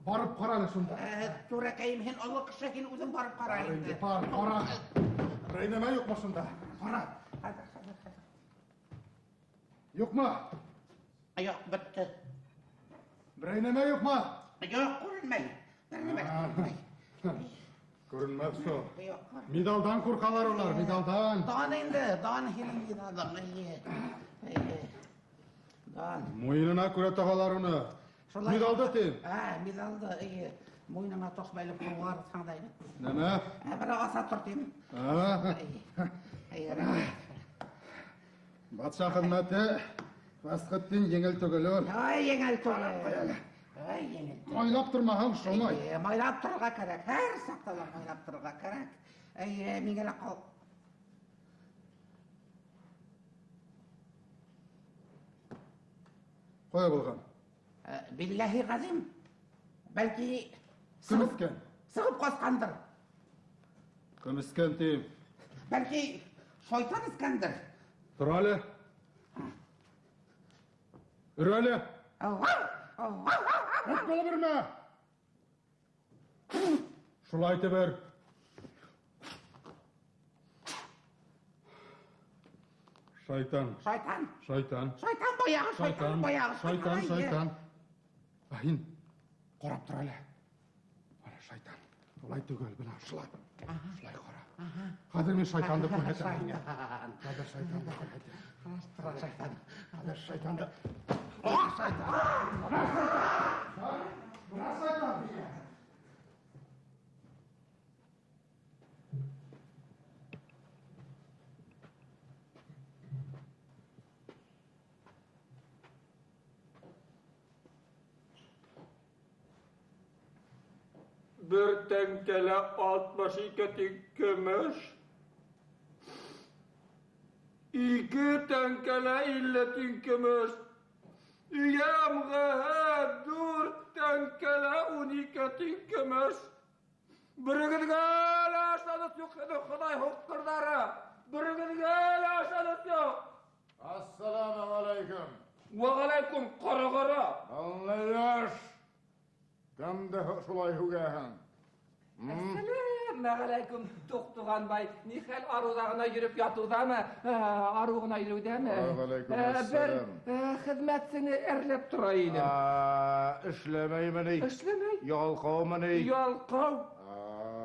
барып ҡара әле шунда. Түрәкәйем, һин оло кеше, һин үҙең барып ҡара Бар инде. инде, бар, ҡара. Берәй нәмә юҡмы шунда? Ҡара. Хәҙер, хәҙер, хәҙер. Юҡмы? Юҡ, бөттө. Берәй нәмә юҡмы? Юҡ, күренмәй. Бер нәмә лә күренмәй. Күренмәҫ шул. Юҡ. Миҙалдан ҡурҡалар улар, миҙалдан. Дан инде, дан һинең миҙалың, эйе. Эйе. Дан. Муйынына күрә тағалар уны. Шулай. Миҙалды тим. Ә, миҙалды, эйе. Муйыныңа тоҡ бәйләп ҡуйғарһаң да инде. Нәмә? Ә, бер аса тор тим. Ә. Эйе. Эйе, рәхмәт. Батша хеҙмәте Фәсхетдин еңел түгел ул. Ай, еңел түгел. Ай, еңел түгел. Майлап тормаһаң шулай. Эйе, майлап торорға кәрәк. Һәр саҡта ла майлап торорға кәрәк. Эйе, миңә лә ҡал. Ҡайҙа булған? Билләһи ғәзим. Бәлки Кем эскән? сығып ҡасҡандыр. Кем эскән тием? Бәлки шайтан эскәндер. Тор әле. Өрә әле. Эт булып өрмә. Шулай итеп өр. Шайтан. Шайтан. Шайтан. Шайтан баяғы, шайтан Шайтан. баяғы, Шайтан, шайтан, шайтан. Ә һин ҡарап тор әле. Ана шайтан. Улай түгел, бына шулай. Шулай ҡара. Хәҙер мин шайтанды күрһәтәм һиңә. Хәҙер шайтанды күрһәтәм. Шайтан. Хәҙер шайтанды. Бына шайтан. Бына шайтан. Бына шайтан һиңә. Бер тәңкәлә алтмыш ике тин көмөш, ике тәңкәлә илле тин көмөш, йәмғәһә дүрт тәңкәлә ун ике тин көмөш. Берегеҙгә лә ышаныс юҡ, һеҙҙең Хоҙай һуҡҡырҙары. Берегеҙгә лә ышаныс юҡ. Ассаламу алейкум. Ва алейкум, ҡарағара. Алла яш. Кемде шулай һүгәһең? Әссәләм. Мәғәләйкүм, Туҡтуған бай. Ни хәл арыуҙа ғына йөрөп ятыуҙамы? Арыу ғына йөрөүҙәме? Вәғәләйкүм Бер әссәләм. хеҙмәтсене әрләп тора инем. Эшләмәйме ни? Эшләмәй. Ялҡаумы ни? Ялҡау.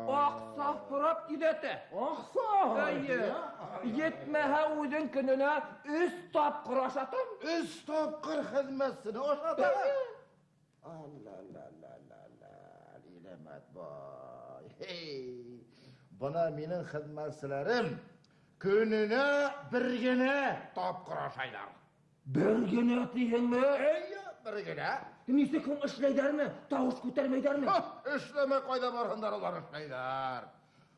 Аҡса һорап киләтә. Аҡса? Эйе. Етмәһә үҙен көнөнә 3 тапҡыр ашатам. 3 тапҡыр хеҙмәтсене ашата? Алла-ла-ла-ла-ла, Иләмәт бай. Хей! Бына минең хеҙмәтселәрем көнөнә бер генә тапҡыр ашайҙар. Бер генә тиһеңме? Эйе, бер генә. Нисек һуң эшләйҙәрме? Тауыш күтәрмәйҙәрме? Һа, эшләмәй ҡайҙа барһындар улар, эшләйҙәр.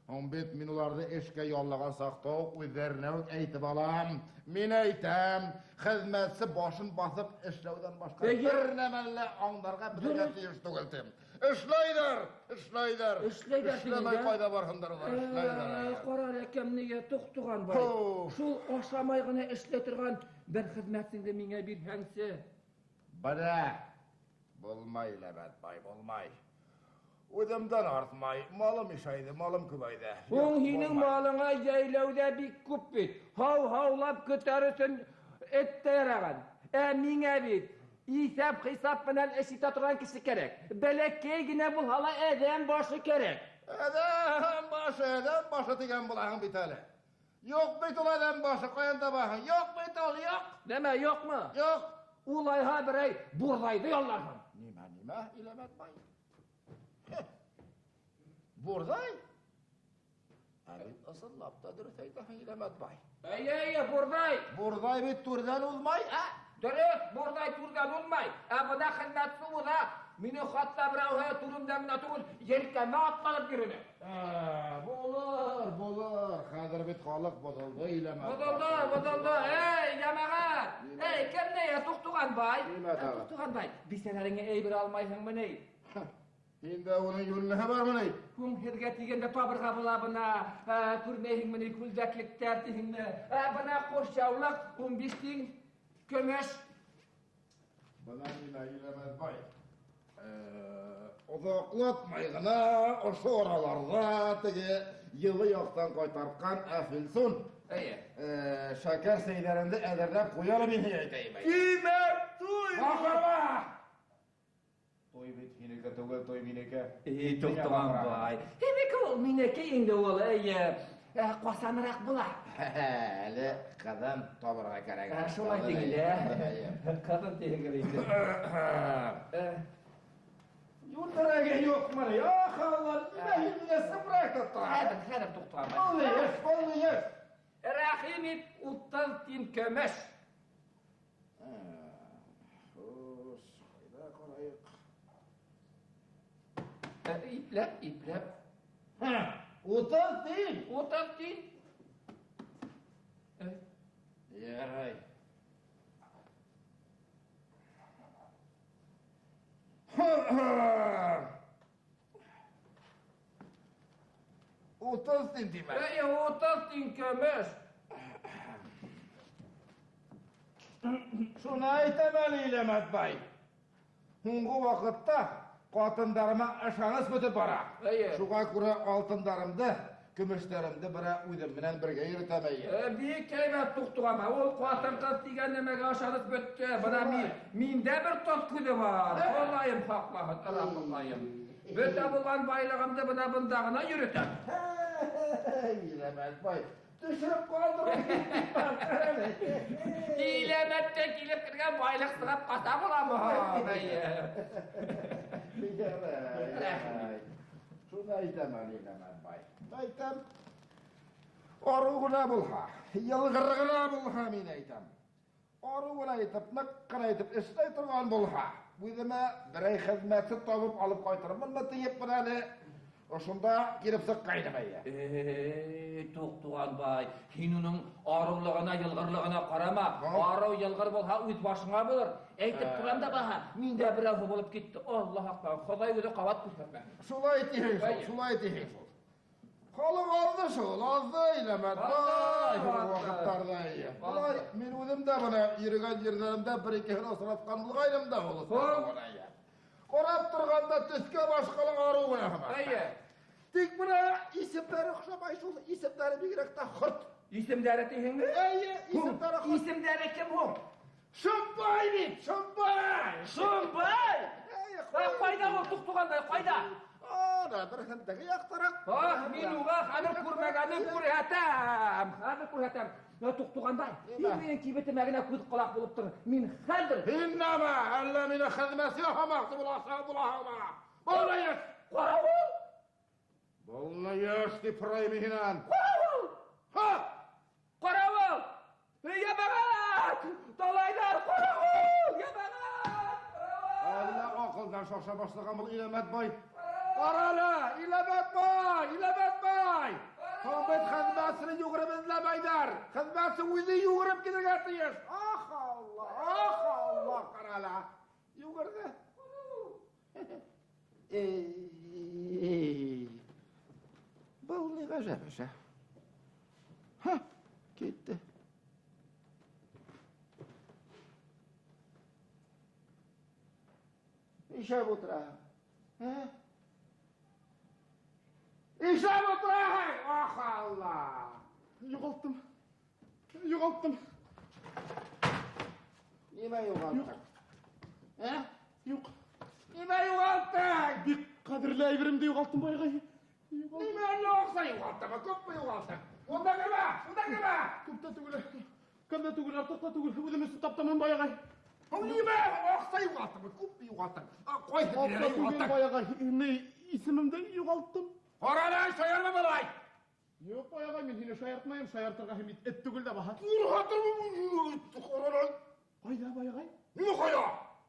Һуң бит мин уларҙы эшкә яллаған саҡта уҡ үҙҙәренә үк әйтеп алам. Мин әйтәм, хеҙмәтсе башын баҫып эшләүҙән башҡа бер нәмәне лә аңларға белергә тейеш түгел тим. Эшләйҙәр, эшләйҙәр. Эшләйҙәр Эшләмәй тигәндә? ҡайҙа барһындар улар, эшләйҙәр. Ҡара әле, кем нигә Туҡтуған бай. Һо. Шул ашамай ғына эшләй торған бер хеҙмәтсеңде миңә бирһәңсе. Бына, булмай, Ләбәт бай, булмай. Үҙемдән артмай, малым ишәйҙе, малым күбәйҙе. Һуң Юҡ, һинең булмай. малыңа йәйләүҙә бик күп бит. Һау-һаулап көтәр өсөн эт тә яраған. Ә миңә бит иҫәп-хисап менән эш итә торған кеше кәрәк. Бәләкәй генә булһа ла әҙәм башы кәрәк. Әҙәм башы, әҙәм башы тигән булаһың бит әле. Юҡ бит ул әҙәм башы, ҡаян табаһың? Юҡ бит ул, юҡ. Нәмә, юҡмы? Юҡ. Улайһа берәй бурҙайҙы ялларһың. Нимә, нимә, Иләмәт бай? Бурҙай? Ә бит ысынлап та дөрөҫ әйтәһең, Иләмәт бай. Эйе, эйе, бурҙай. Бурҙай бит түрҙән уҙмай, ә? Дөрөҫ, бурҙай түрҙән уҙмай. Ә бына хеҙмәтсе уҙа. Мине хатта берәүһе түремдән генә түгел, елкәмә атланып йөрөнө. Булыр, булыр. Хәҙер бит халыҡ боҙолдо, Иләмәт. Боҙолдо, боҙолдо. Эй, йәмәғәт! Эй, кем ни? Туҡтуған бай. Нимә тағы? Туҡтуған бай, бисәләреңә әйбер алмайһыңмы ни? Һиндә уның йүнлеһе бармы ни? Һуң һеҙгә тигәндә табырға була бына. Күрмәйһеңме ни, күлдәклектәр тиһеңме? Бына ҡош яулыҡ, 15 тин, көмөш. Бына нимә, Иләмәт бай? Оҙаҡлатмай ғына ошо араларҙа теге йылы яҡтан ҡайтартҡан әфилсун. Эйе. Шәкәр сәйҙәреңде әҙерләп ҡуй әле, мин һиңә әйтәйем. Тимәк, туй! Баҡырма! Туй бит һинеке түгел, туй минеке. Эй, Туҡтуған бай. Һинеке ул, минеке инде ул, эйе. Ҡасаныраҡ була? Әле ҡыҙын табырға кәрәк. Шулай тигелә. Ҡыҙын тигел инде. Юлдәрәге юҡмы ни? Ах, Алла, нимә һин мине сыпырак тоттора? Хәҙер, хәҙер, Туҡтуған бай. Был ни эш, был ни эш? Рәхим ит, 30 тин көмөш. Хуш, ҡайҙа ҡарайыҡ? Ипләп, ипләп. Һә, 30 тин? 30 тин. Ярай. 30 тин тимәк. Әйе, 30 тин көмөш. Шуны әйтәм әле, Иләмәт бай. Һуңғы ваҡытта ҡатындарыма ышаныс бөтөп бара. Әйе. Шуға күрә алтындарымды, көмөштәремде бера үҙем менән бергә йөрөтәм, әйе. Бик әйбәт, Туҡтуған бай. Ул ҡатын-ҡыҙ тигән нәмәгә ышаныс бөттө. Бына миндә бер тоҙ күҙе бар. Хоҙайым һаҡлаһын, Раббым. Бөтә булған байлығымды бына бында ғына йөрөтәм. Иләмәт бай, төшөрөп ҡалдырып. Иләмәттә килеп кергән байлыҡ сығып ҡаса буламы? Әйе. Ярай. Шуны әйтәм әле, Иләмәт бай. Әйтәм, арыу ғына булһа, йылғыр ғына булһа, мин әйтәм. Арыу ғына итеп, ныҡ ҡына итеп эшләй торған булһа, үҙемә берәй хеҙмәтсе табып алып ҡайтырмынмы тиеп бына әле ошонда килеп сыҡҡайным, әйе. Эй, Туҡтуған бай, һин уның арыулығына, йылғырлығына ҡарама. Арыу йылғыр булһа, үҙ башыңа булыр. Әйтеп торам да баһа, мин дә берәүһе булып китте. Аллаһ һаҡлаһын, Хоҙай үҙе ҡабат күрһәтмәһен. Шулай тиһең шул, Әйе. шулай тиһең шул. Халыҡ алды шул, алды, Иләмәт бай, Алды, шул алды. ваҡыттарҙа, әйе. Алды. Былай, мин үҙем дә бына йөрөгән ерҙәремдә бер икеһен осратҡан булғайным да ул Һуң. Ҡарап торғанда төҫкә башҡа ла арыу ғына һымаҡ. Әйе. Тик бына исемдәре оҡшамай шул, исемдәре бигерәк тә хөрт. Исемдәре тиһеңме? Эйе, исемдәре хөрт. Исемдәре кем һуң? Шымбай бит, Шымбай! Шымбай! Эйе, Ҡайҙа ул Туҡтуғандай, ҡайҙа? Ана, бер теге яҡтараҡ. Ах, мин уға хәҙер күрмәгәнен күрһәтәм. Хәҙер күрһәтәм. Туҡтуғандай, һин минең кибетемә генә күҙ ҡолаҡ булып тор. Мин хәҙер... Һин нәмә, әллә мине хеҙмәтсе яһамаҡсы булаһыңмы? Был ни эш? Ҡарауыл! Был ни эш тип һорайым һинән? Ҡарауыл! Һа! Ҡарауыл! Йәмәғәт! Талайҙар, ҡарауыл! Йәмәғәт! Әллә аҡылдан шаша башлаған был Иләмәт бай. Ҡара әле, Иләмәт бай, Иләмәт бай! Һуң бит хеҙмәтсене йүгереп эҙләмәйҙәр. Хеҙмәтсе үҙе йүгереп килергә тейеш. Ах, Алла, ах, Алла, ҡара әле. Йүгерҙе. Эй, был ни ғәжәп эш, ә? Һа, китте. Нишләп ултыраһың? Ә? Нишләп ултыраһың? Ах, Алла! Юғалттым. Юғалттым. Нимә юғалттың? Ә? Юҡ. Нимә юғалттың? Бик ҡәҙерле әйберемде юғалттым, бай ағай. Нимә әллә аҡса юғалттыңмы? Күпме юғалттың? Унда кермә, унда кермә. Күп тә түгел. Кем дә түгел, артыҡ та түгел. Үҙем өсөн таптамын, бай ағай. Ул нимә? Аҡса юғалттыңмы? Күпме юғалттың? Ҡайһы Аҡса ерҙә түгел, юғалттың? бай ағай. Ни, исемемде юғалттым. Ҡара әле, шаярма былай. Юҡ, бай ағай, мин һине шаяртмайым. Шаяртырға һин бит эт түгел дә баһа. Ҡурҡатырмын. Ҡара әле. Ҡайҙа, бай ағай? Нимә ҡайҙа?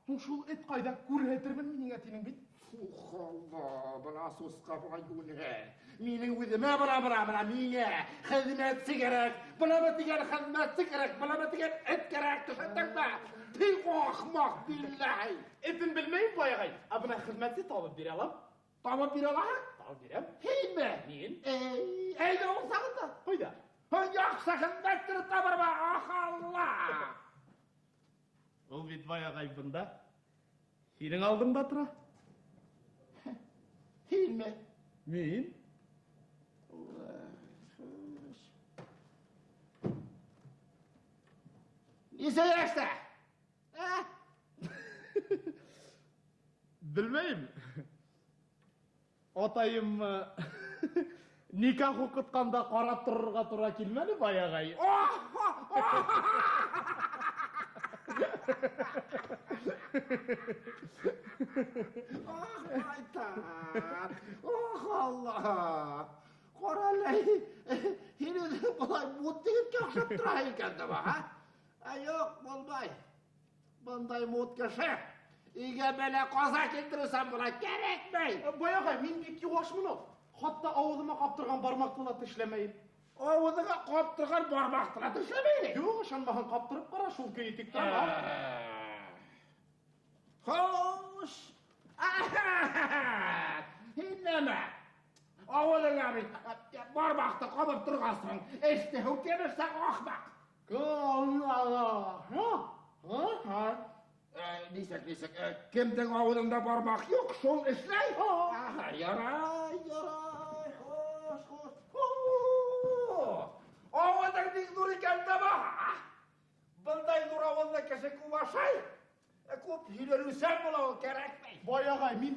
Һуң шул эт ҡайҙа? Күрһәтермен мин һиңә тинең бит. Фух, Алла, бына сусҡа була юле. Минең үҙемә бына, бына, бына, миңә хеҙмәтсе кәрәк. Бынамы тигән хеҙмәтсе кәрәк, бынамы тигән эт кәрәк, төшөндөңмө? Тик ахмаҡ, билләһи. Этен белмәйем, бай ағай. Ә бына хеҙмәтсе табып бирә алам. Табып бирә алаһың? Табып бирәм. Һинме? Мин. Эй, әйҙә ул сағында. Ҡайҙа? Яҡшы хеҙмәтсене табырма, ах, Алла! Ул бит бай ағай бында. Һинең алдыңда тора. Һинме? Мин. Нисә йәштә? Ә? Белмәйем. Атайым никах уҡытҡанда ҡарап торорға тура килмәне, бай ағай. Ах, шайтан! Ах, Алла! Ҡара әле, һин үҙең былай мут егеткә оҡшап тора икән дә, һа? Ә юҡ, булмай. Бындай мут кеше өйгә бәлә ҡаза килтерһәм була, кәрәкмәй. Бай ағай, мин бик йыуашмын ул. Хатта ауыҙыма ҡаптырған бармаҡты ла тешләмәйем. Ауыҙыңа ҡаптырған бармаҡты ла тешләмәйем? Юҡ, ышанмаһаң ҡаптырып ҡара, шул көйө тик тора. Хуш! Һин нәмә? Ауыҙыңа бит бармаҡты ҡабып торғасың, эште һүкенерсәң ахмаҡ. Нисек, нисек, кемдең ауыҙында бармаҡ юҡ, шул эшләй. Аһа, ярай, ярай, хуш, хуш. Ауыҙың бик ҙур икән дә баһа. Бындай ҙур ауыҙлы кеше күп ашай. Күп һөйләнеүсән була ул, кәрәкмәй. Бай ағай, мин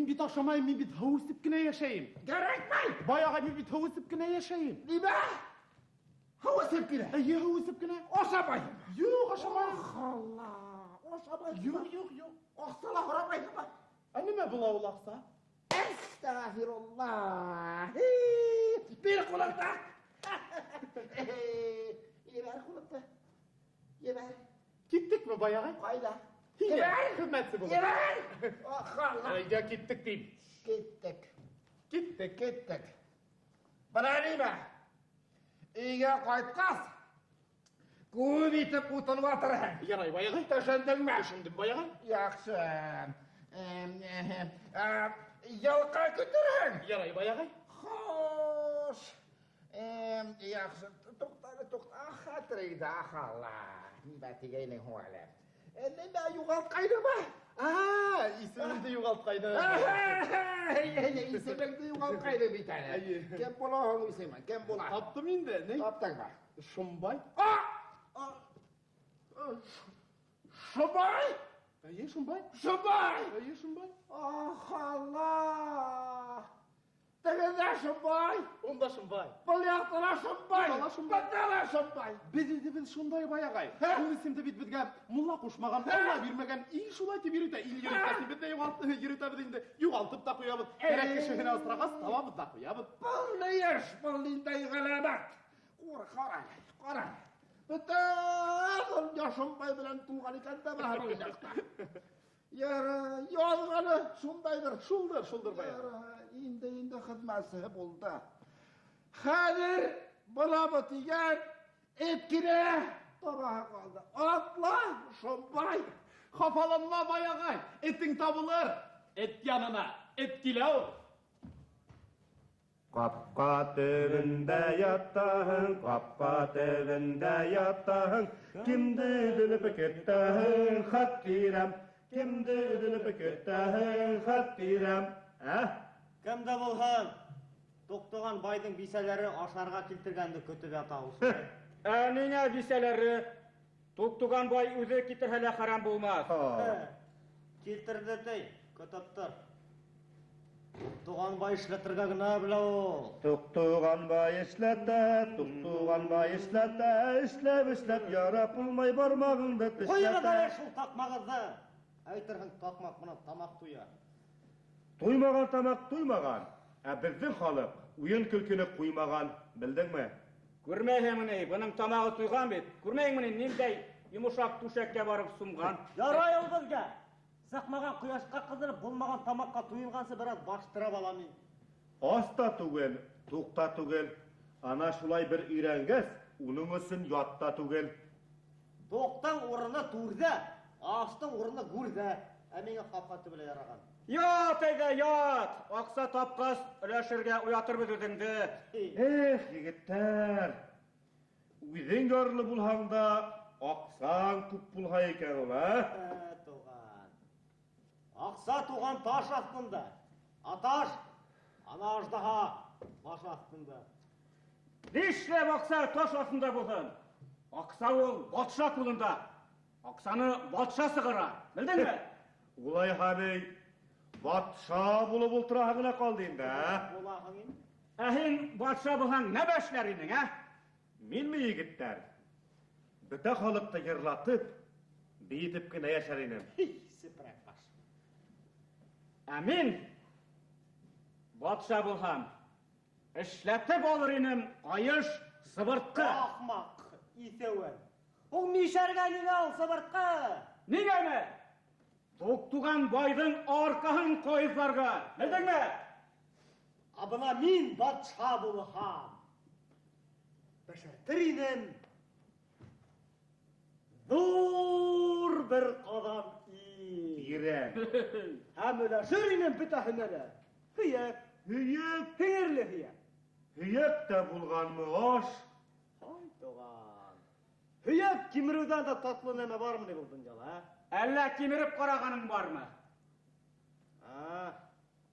бит ашамайым, мин бит һыу эсеп кенә йәшәйем. Кәрәкмәй. Бай ағай, мин бит һыу эсеп кенә йәшәйем. Нимә? Һыу эсеп кенә? Эйе, һыу эсеп кенә. Ашамайһыңмы? Юҡ, ашамайым. Ах, Алла, ашамайһыңмы? Юҡ, юҡ, юҡ. Аҡса ла һорамайһыңмы? Ә нимә була ул аҡса? Әстәғфируллаһ. Бир ҡулыңды. Ебәр ҡулыңды. Ебәр. Киттекме, бай ағай? Ҡайҙа? Һиңә Ебәр. хеҙмәтсе булып. Ебәр. Ах, Алла. Әйҙә, киттек тим. Киттек. Киттек. Киттек. Бына нимә? Өйгә ҡайтҡас, күп итеп утын ватырһың. Ярай, бай ағай. Төшөндөңмө? Төшөндөм, бай ағай. Яҡшы. Йылҡы көтөрһөң. Ярай, бай ағай. Хуш. Яҡшы. Туҡта әле, туҡта. Ах, хәтереңде, ах, Алла. Нимә тигәйнең һуң әле? Нимә юғалтҡайныңмы? Исемемде юғалтҡайны. Исемеңде юғалтҡайны бит әле. Кем була һуң исемең? Кем була? Таптым инде. Ни? Таптыңмы? Шомбай. Шомбай? Әйе, Шомбай. Шомбай! Әйе, Шомбай. Ах, Алла! Тегендә Шомбай! Унда Шомбай. Был яҡта ла Шомбай! Бында ла Шомбай. Бында ла Шомбай! Беҙ инде беҙ шундай бай ағай. Ул исемде бит беҙгә мулла ҡушмаған, Алла бирмәгән, ил шулай тип йөрөтә, ил йөрөтә. Беҙ ҙә йөрөтәбеҙ инде, юғалтып та ҡуябыҙ. Кәрәк кешеһенә осрағас, табабыҙ ҙа ҡуябыҙ. Был ни эш, был ниндәй ғәләмәт? Ҡара, ҡара. Бөтә донъя Шомбай менән тулған икән дә бына был яҡта. Ярай, яҙғаны шундайҙыр. Шулдыр, шулдыр бай ағай. Ярай, инде хеҙмәтсе булды. Хәҙер бынамы тигән эт кенә табаһы ҡалды. Атла, Шомбай! Хафаланма, бай ағай, этең табылыр. Эт янына эт килә ул. Ҡапҡа төбөндә ятаһың, ҡапҡа төбөндә ятаһың, кемде өҙөлөп көтәһең, Хәтирәм, кемде өҙөлөп көтәһең, Хәтирәм. Ә? Кем дә булһын, Туҡтуған байҙың бисәләре ашарға килтергәнде көтөп ята ул. Ә ниңә бисәләре? Туҡтуған бай үҙе китерһә лә харам булмаҫ. Килтерҙе ти, көтөп тор. Туҡтуған бай эшләтергә генә белә ул. Туҡтуған бай эшләтә, туҡтуған бай эшләтә, эшләп эшләп ярап булмай бармағыңды Ҡуйығыҙ тешләтә. әле шул таҡмағыҙҙы. Әйтерһең, таҡмаҡ менән тамаҡ туя. Туймаған тамаҡ туймаған, ә беҙҙең халыҡ уйын көлкөнө ҡуймаған, белдеңме? Күрмәйһеңме ни, бының тамағы туйған бит. Күрмәйһеңме ни, ниндәй йомшаҡ түшәккә барып сумған. Ярай ул беҙгә. Сыҡмаған ҡояшҡа ҡыҙырып, булмаған тамаҡҡа туйынғансы бер аҙ баштырып алам мин. Ас та түгел, туҡ та түгел. Ана шулай бер өйрәнгәс, уның өсөн ят та түгел. Туҡтың урыны түрҙә, астың урыны гүрҙә. Ә миңә ҡапҡа төбө лә яраған. Ят әйҙә, ят! Аҡса тапҡас, өләшергә уятырбыҙ үҙеңде. Эх, егеттәр, үҙең ярлы булһаң да, аҡсаң күп булһа икән ул, ә? Туған. Аҡса туған таш аҫтында. Ә таш, ана аждаһа баш аҫтында. Нишләп аҡса таш аҫтында булһын? Аҡса ул батша ҡулында. Аҡсаны батша сығара, белдеңме? Улайһа бей, батша булып ултыраһы ғына ҡалды инде, ә? Булаһың инде. Ә һин батша булһаң, нәмә эшләр инең, ә? Минме, егеттәр? Бөтә халыҡты йырлатып, бейетеп кенә йәшәр инем. Сепрәк баш. Ә мин батша булһам, эшләтеп алыр инем ҡайыш сыбыртҡы. Ахмаҡ, иҫәүән. Ул мишәргә ниңә ул сыбыртҡы? Нигәме? Туҡтуған байҙың арҡаһын ҡайыҫларға, белдеңме? Ә бына мин батша булһам, бешертер инем ҙур бер ҡаҙан ит. Тирән. Һәм өләшер инем бөтәһенә лә. Һөйәк, Һөйәк, Һеңерле һөйәк. һөйәк тә булғанмы аш? Ай, туған. Һөйәк кимереүҙән дә татлы нәмә бармы ни был донъяла, ә? Әллә кимереп ҡарағаның бармы?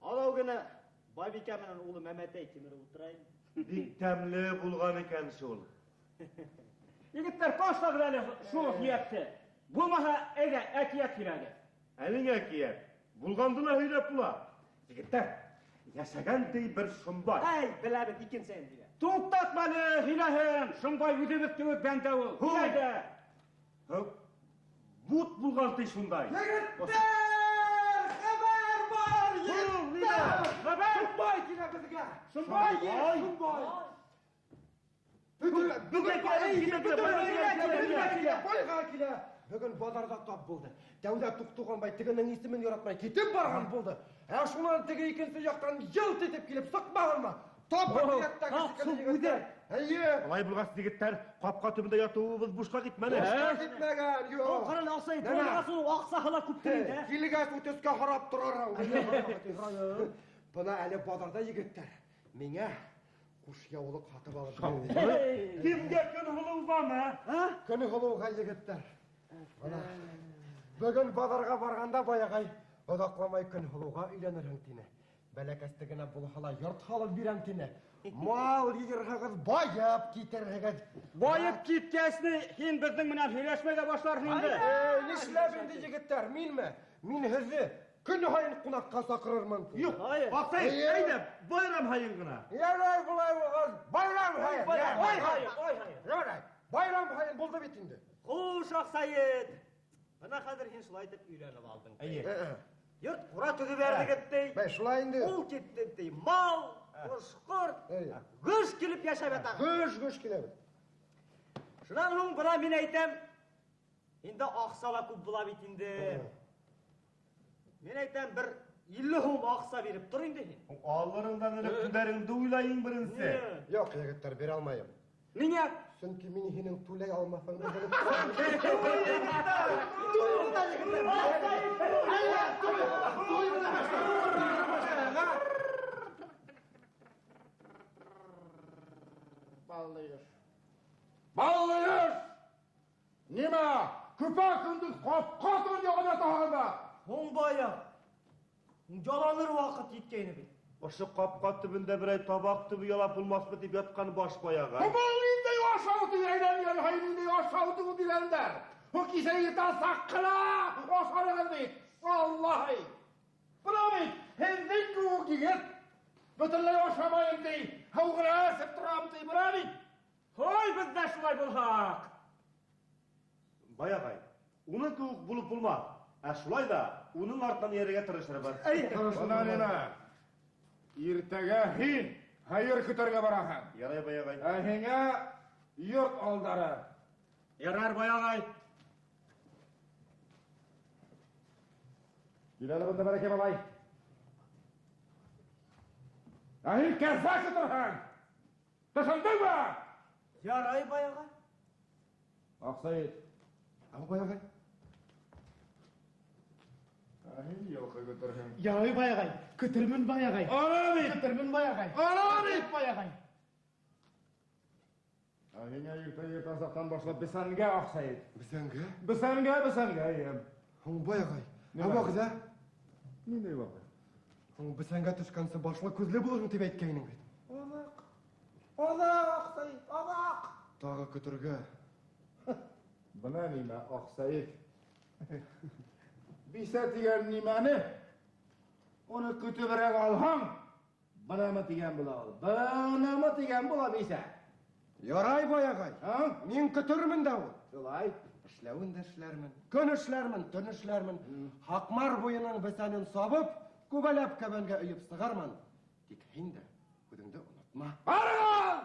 Анау генә Байбикә менән улы Мәмәтәй кимереп ултыра инде. Бик тәмле булған икән шул. Егеттәр, ташлағыҙ әле шул һөйәкте. Булмаһа, әйҙә, әкиәт һөйләгеҙ. Ә ниңә әкиәт? Булғанды ла һөйләп була. Егеттәр, йәшәгән ти бер Шомбай. Әй, беләбеҙ, икенсеһен һөйлә. Туҡтатма әле, һөйләһен. Шомбай үҙебеҙ кеүек бәндә ул. Һу. Әйҙә. Һы, бут булған ти шундай. Егеттәр, хәбәр бар, егеттәр! Хәбәр! Шомбай килә беҙгә. Шомбай! Шомбай! Бөгөн байға килә. Бөгөн баҙарҙа тап булды. Тәүҙә Туҡтуған бай тегенең исемен яратмай китеп барған булды. Ә шунан теге икенсе яҡтан йылт итеп килеп сыҡмағанмы? Тап әкиәттәге шикелле егеттәр. Эйе. Улай булғас, егеттәр, ҡапҡа төбөндә ятыуыбыҙ бушҡа китмәне. Бушҡа китмәгән, юҡ. Ул ҡараны аҡса итеп, Нәмә? уның аҡсаһы ла күптер инде, ә? Килгәс үтескә һорап торор. Бына әле баҙарҙа егеттәр миңә ҡуш яулыҡ һатып алып бирҙе. Кемгә Көнһылыуғамы? Көнһылыуға егеттәр. Бына. Бөгөн баҙарға барғанда баяғай оҙаҡламай Көнһылыуға өйләнерһең тине. Бәләкәсте генә булһа ла йорт һалып бирәм тине. Мал йыйырһығыҙ, байып китерһегеҙ. Байып киткәс ни, һин беҙҙең менән һөйләшмәй ҙә башларһың инде. Нишләп инде, егеттәр, минме? Мин һеҙҙе көн һайын ҡунаҡҡа саҡырырмын. Юҡ, Аҡсәйет, әйҙә, байрам һайын ғына. Ярай, былай булғас, байрам һайын. Ай һайын, ай һайын. Ярай, байрам һайын булды бит инде. Хуш, Аҡсәйет. Бына хәҙер һин шулай итеп өйләнеп алдың. Эйе. Йорт ҡура төҙөп бәрҙегеҙ ти. Бәй, шулай инде. Ул китте ти. Мал, ҡош-ҡорт, гөж килеп йәшәп ятаһың. Гөж, гөж киләбеҙ. Шунан һуң бына мин әйтәм, инде аҡса ла күп була бит инде. Мин әйтәм, бер 50 һум аҡса биреп тор инде һин. Алырыңдан элек көндәреңде уйлайың беренсе. Юҡ, егеттәр, бирә алмайым. Ниңә? Сөнки мин һинең түләй алмаҫыңды белеп торам. Баллы еш. Баллы еш! Нимә? Көпә көндөҙ ҡапҡа төбөндә яғып ятаһың да. Һуң бая. Яланыр ваҡыт еткәйне бит. Ошо ҡапҡа төбөндә берәй табаҡ төбө ялап булмаҫмы тип ятҡан баш баяға. Был ниндәй ашау тигәйҙәр, һай ниндәй ашау тигән дигәндәр. Һуң кисә иртән саҡ ҡына ашарығыҙ бит. Аллаһи. Бына бит, һеҙҙең кеүек егет бөтөнләй ашамайым ти, һыу ғына эсеп торам ти, бына бит. Һой, беҙ ҙә шулай булһаҡ. Баяғай, уның кеүек булып булмаҫ. Ә шулай ҙа уның артынан эйәрергә тырышырбыҙ. Әй, бына нимә? Иртәгә һин һыйыр көтөргә бараһың. Ярай, баяғай. Ә һиңә йорт алдары. Ярар, баяғай. Кил әле бында, бәләкәй малай. Ә һин кәзә көтөрһөң. Төшөндөңмө? Ярай, баяғай. Аҡсәйет. Ау, баяғай. Ә һин йылҡы көтөрһөң. Ярай, баяғай. Көтөрмөн, баяғай. Ана бит. Көтөрмөн, баяғай. Ана бит. Баяғай. Ә һиңә иртә иртән саҡтан башлап бесәнгә, Аҡсәйет. Бесәнгә? Бесәнгә, бесәнгә, эйе. Һуң, баяғай. Ә Нимә? вәғәҙә? Ниндәй вәғәҙә? Һуң, бесәнгә төшкәнсе башлы күҙле булырһың тип әйткәйнең бит. Аҙаҡ. Аҙаҡ, Аҡсәйет, аҙаҡ. Тағы көтөргә. Бына нимә, Аҡсәйет. Бисә тигән нимәне? Уны көтөберәк алһаң, бынамы тигән була ул. Бынамы тигән була бисә. Ярай, баяғай. А? Мин көтөрмөн дә ул. Шулай. Эшләүен дә эшләрмен, көн эшләрмен, төн эшләрмен. Һаҡмар буйының бесәнен сабып, күбәләп кәбәнгә өйөп сығарман. Тик һин дә үҙеңде онотма. Барығыҙ!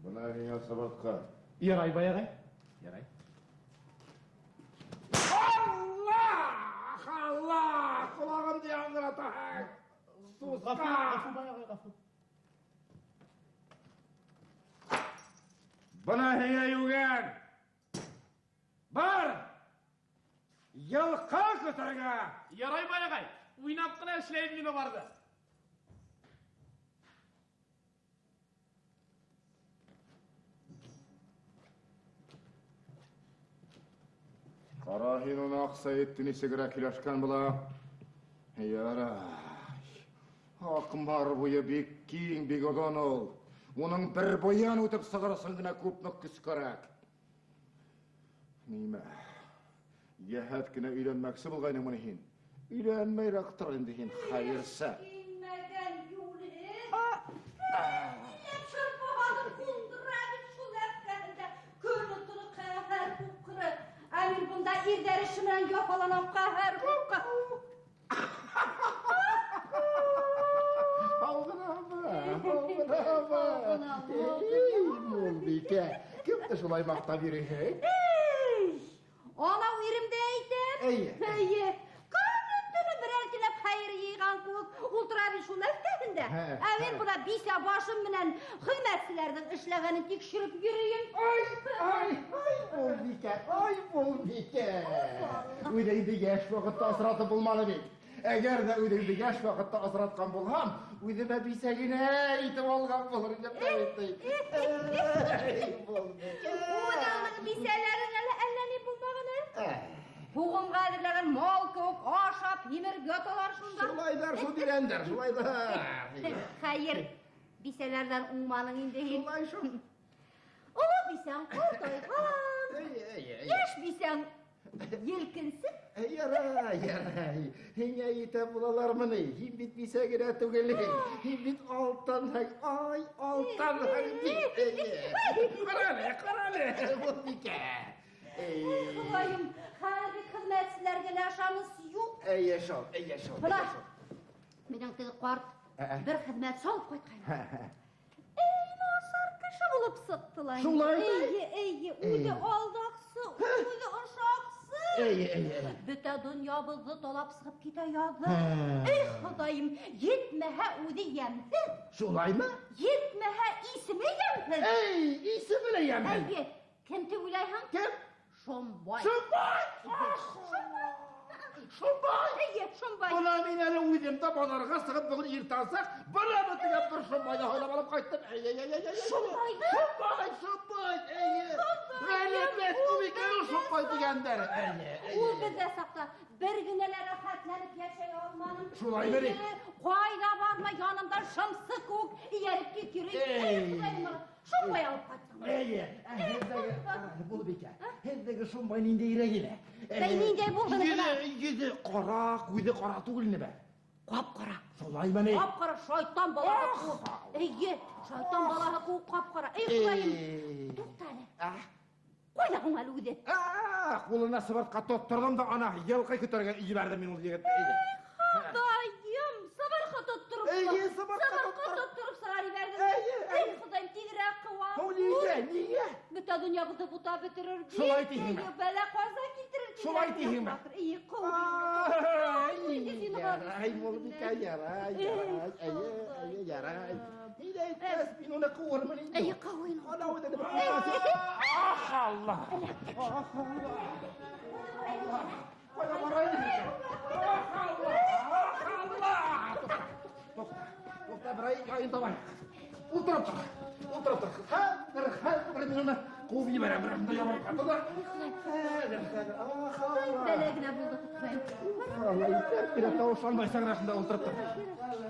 Бына һиңә сыбыртҡы. Ярай, баяғай. Ярай. Аллах! Аллах! Ҡолағымды яңғыратаһың. Ғәфү, ғәфү, баяғай, ғәфү. Бына һиңә йүгән. Бар! Йылҡы көтөргә. Ярай, баяғай. Уйнап ҡына эшләйем мин уларҙы. Ҡара һин уны, Аҡсәйетте нисегерәк һөйләшкән була. Ярай. Аҡмар буйы бик киң, бик оҙон ул. Уның бер буйын үтеп сығыр өсөн генә күпме көс кәрәк. Нимә? Йәһәт кенә өйләнмәксе булғайныңмы һин? Өйләнмәйерәк тор инде һин, хәйерсе. Килмәгән юлһеҙ. Шырпығаны ҡундыра бит шул әфкәһендә. Көнө төнө ҡәһәр һуҡҡыры. Ә мин бында ирҙәр эше менән яфаланам ҡәһәр һуҡҡа. Һау ғынамы, һау ғынамы. Эй, Мулбикә, кемде шулай маҡтап йөрөйһөң? Эй, анау иремде әйтәм. Эйе. Эйе. Көнө төнө берәр киләп хәйер йыйған кеүек ултыра бит шул әфкәһендә. эшләһен дә. Ә мин бына бисә башым менән хеҙмәтселәрҙең эшләгәнен тикшереп йөрөйөм. Ай, ай, ай, Булбикә, ай, Булбикә. Үҙеңде йәш ваҡытта осратып булманы бит. Әгәр ҙә үҙеңде йәш ваҡытта осратҡан булһам, үҙемә бисә генә итеп алған булыр инем дә бит. Эй, Булбикә. Үҙеңдең бисәләрең әле әллә ни булмаған әле. Һуғымға әҙерләгән мал кеүек ашап, һимереп яталар шунда. Шулайҙар, шул тигәндәр, шулайҙар. Хәйер, бисәләрҙән уңманың инде һин. Шулай шул. Оло бисәң ҡартайған, Эй, эй, эй. йәш бисәң елкенсе. Ярай, ярай. Һиңә етә булалармы ни? Һин бит бисә генә түгел. Һин бит алтынһың. Ай, алтынһың бит. Ҡара әле, ҡара әле. Булбикә. Эй, Хоҙайым, хәҙер бит хеҙмәтселәргә лә ышаныс юҡ. Эйе шул, эйе шул. Бына минең теге ҡарт бер хеҙмәтсе алып ҡайтҡайны. Эй, насар кеше булып сыҡты ла. Шулаймы? Эйе, эйе, үҙе алдаҡсы, үҙе ошаҡсы. Эйе, эйе, эйе. Бөтә донъябыҙҙы талап сығып китә яҙҙы. Эй, Хоҙайым, етмәһә үҙе йәмһеҙ. Шулаймы? Етмәһә исеме йәмһеҙ. Эй, исеме лә йәмһеҙ. Эйе, кем тип уйлайһың? Кем? Шомбай. Шомбай! Шомбай. Шомбай! Эйе, Шомбай. Бына мин әле үҙем дә баҙарға сығып бөгөн иртәнсәк бына бөтөгә бер Шомбайҙы һайлап алып ҡайттым. Эй, эй, эй, эй, эй. Шомбайҙы? Шомбай, Шомбай, эйе. Ғәләмәт күп икән ул Шомбай тигәндәр. Эйе, эйе. Ул беҙҙә саҡта бер генә лә рәхәтләнеп йәшәй алманым. Шулаймы ни? Эйе, ҡайҙа барма янымдан шымсы кеүек эйәреп кит йөрөй. Эй. Эй, Хоҙайым, Шомбай алып ҡайтһаң. Эйе, һеҙҙәге, Булбикә, һеҙҙәге Шомбай ниндәйерәк ине? Бәй, ниндәй булды Йөҙө, йөҙө ҡара, күҙе ҡара түгел ине бе? Ҡап-ҡара. Шулаймы ни? Ҡап-ҡара шайтан балаһы кеүек. Эйе, шайтан балаһы кеүек ҡап-ҡара. Эй, Хоҙайым, Эй. туҡта әле. Ҡайҙа һуң әле үҙе? Ҡулына сыбыртҡы тотторҙом да ана йылҡы көтөргә ебәрҙем мин ул егетте. Хоҙайым, сыбыртҡы тоттороп. Эйе, сыбыртҡы Сыбыртҡы тоттороп сығар ебәрҙем. Эйе, Эй, Хоҙайым, тиҙерәк ҡыуа. Ул нигә, нигә? Бөтә донъябыҙҙы бутап бөтөрөр бит. Шулай тиһеңме? Эйе, бәлә ҡаза килтерер. Шулай тиһеңме? Эйе, ҡыу. Ай, ярай, Булбикә, ярай, ярай, эйе, эйе, ярай. Һин әйткәс, мин уны ҡыуырмын инде. Эйе, ҡыу инде. Ана үҙен бер Ах, Алла! Ах, Алла. Ҡайҙа барайым? Ах, Алла! Ах, Алла! Туҡта, туҡта, бер ай табайыҡ. Ултырып тор, ултырып тор. Хәҙер, хәҙер мин уны ҡыуып ебәрәм. Бер анда ябырып ҡалды да. Хәҙер, хәҙер, ах, Алла. Бәлә генә булды, Хоҙайым. Алла, иҫәп кенә тауышланмайсаң шунда ултырып тор.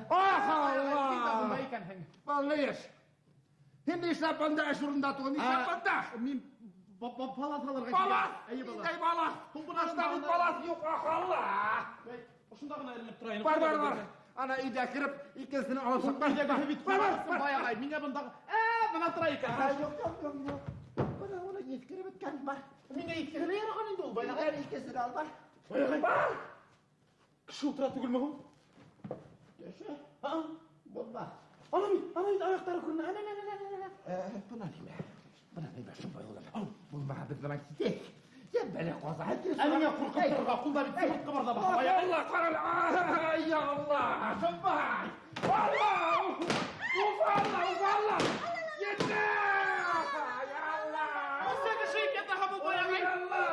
Ах, Алла! Был ни эш? Һин ни эшләп бында эш урынында түгел, ни эшләп бында? Мин палаҫ алырға Балаҫ! Эйе, балаҫ. Ниндәй балаҫ? Бында бит балаҫ юҡ, ах, Алла! Ошонда ғына эленеп тора инде. Бар, бар, бар. Ана өйҙә кереп, икенсеһен алып сыҡ. Бар, Өйҙәге бит бар, бар, ҡунаҡ баяғы. Миңә бындағы, бына тора икән. Юҡ, юҡ, юҡ, юҡ. Бына уны еткереп бөткән бар. Миңә иҫкеһе лә яраған инде ул баяғы. Баяғы икенсеһен ал бар. Баяғы бар. Кеше ултыра түгелме һуң? Кеше? А? Булма. Ана бит, ана бит аяҡтары күренә. Ана, ана, ана, ана. Бына нимә? Бына нимә Шомбай улым? Булмаһа беҙ бынан китәйек. Йә бәлә ҡаза килеп. Ә ниңә ҡурҡып торорға? Ҡулда бит сыбыртҡы бар ҙа баха. Баяғы. Алла, ҡара әле. Ай, я Алла! Шомбай! Алла! Уф, Алла, уф, Алла! Етте! Я Алла! Бисә кеше икән тағы был баяғы. Ай, Алла!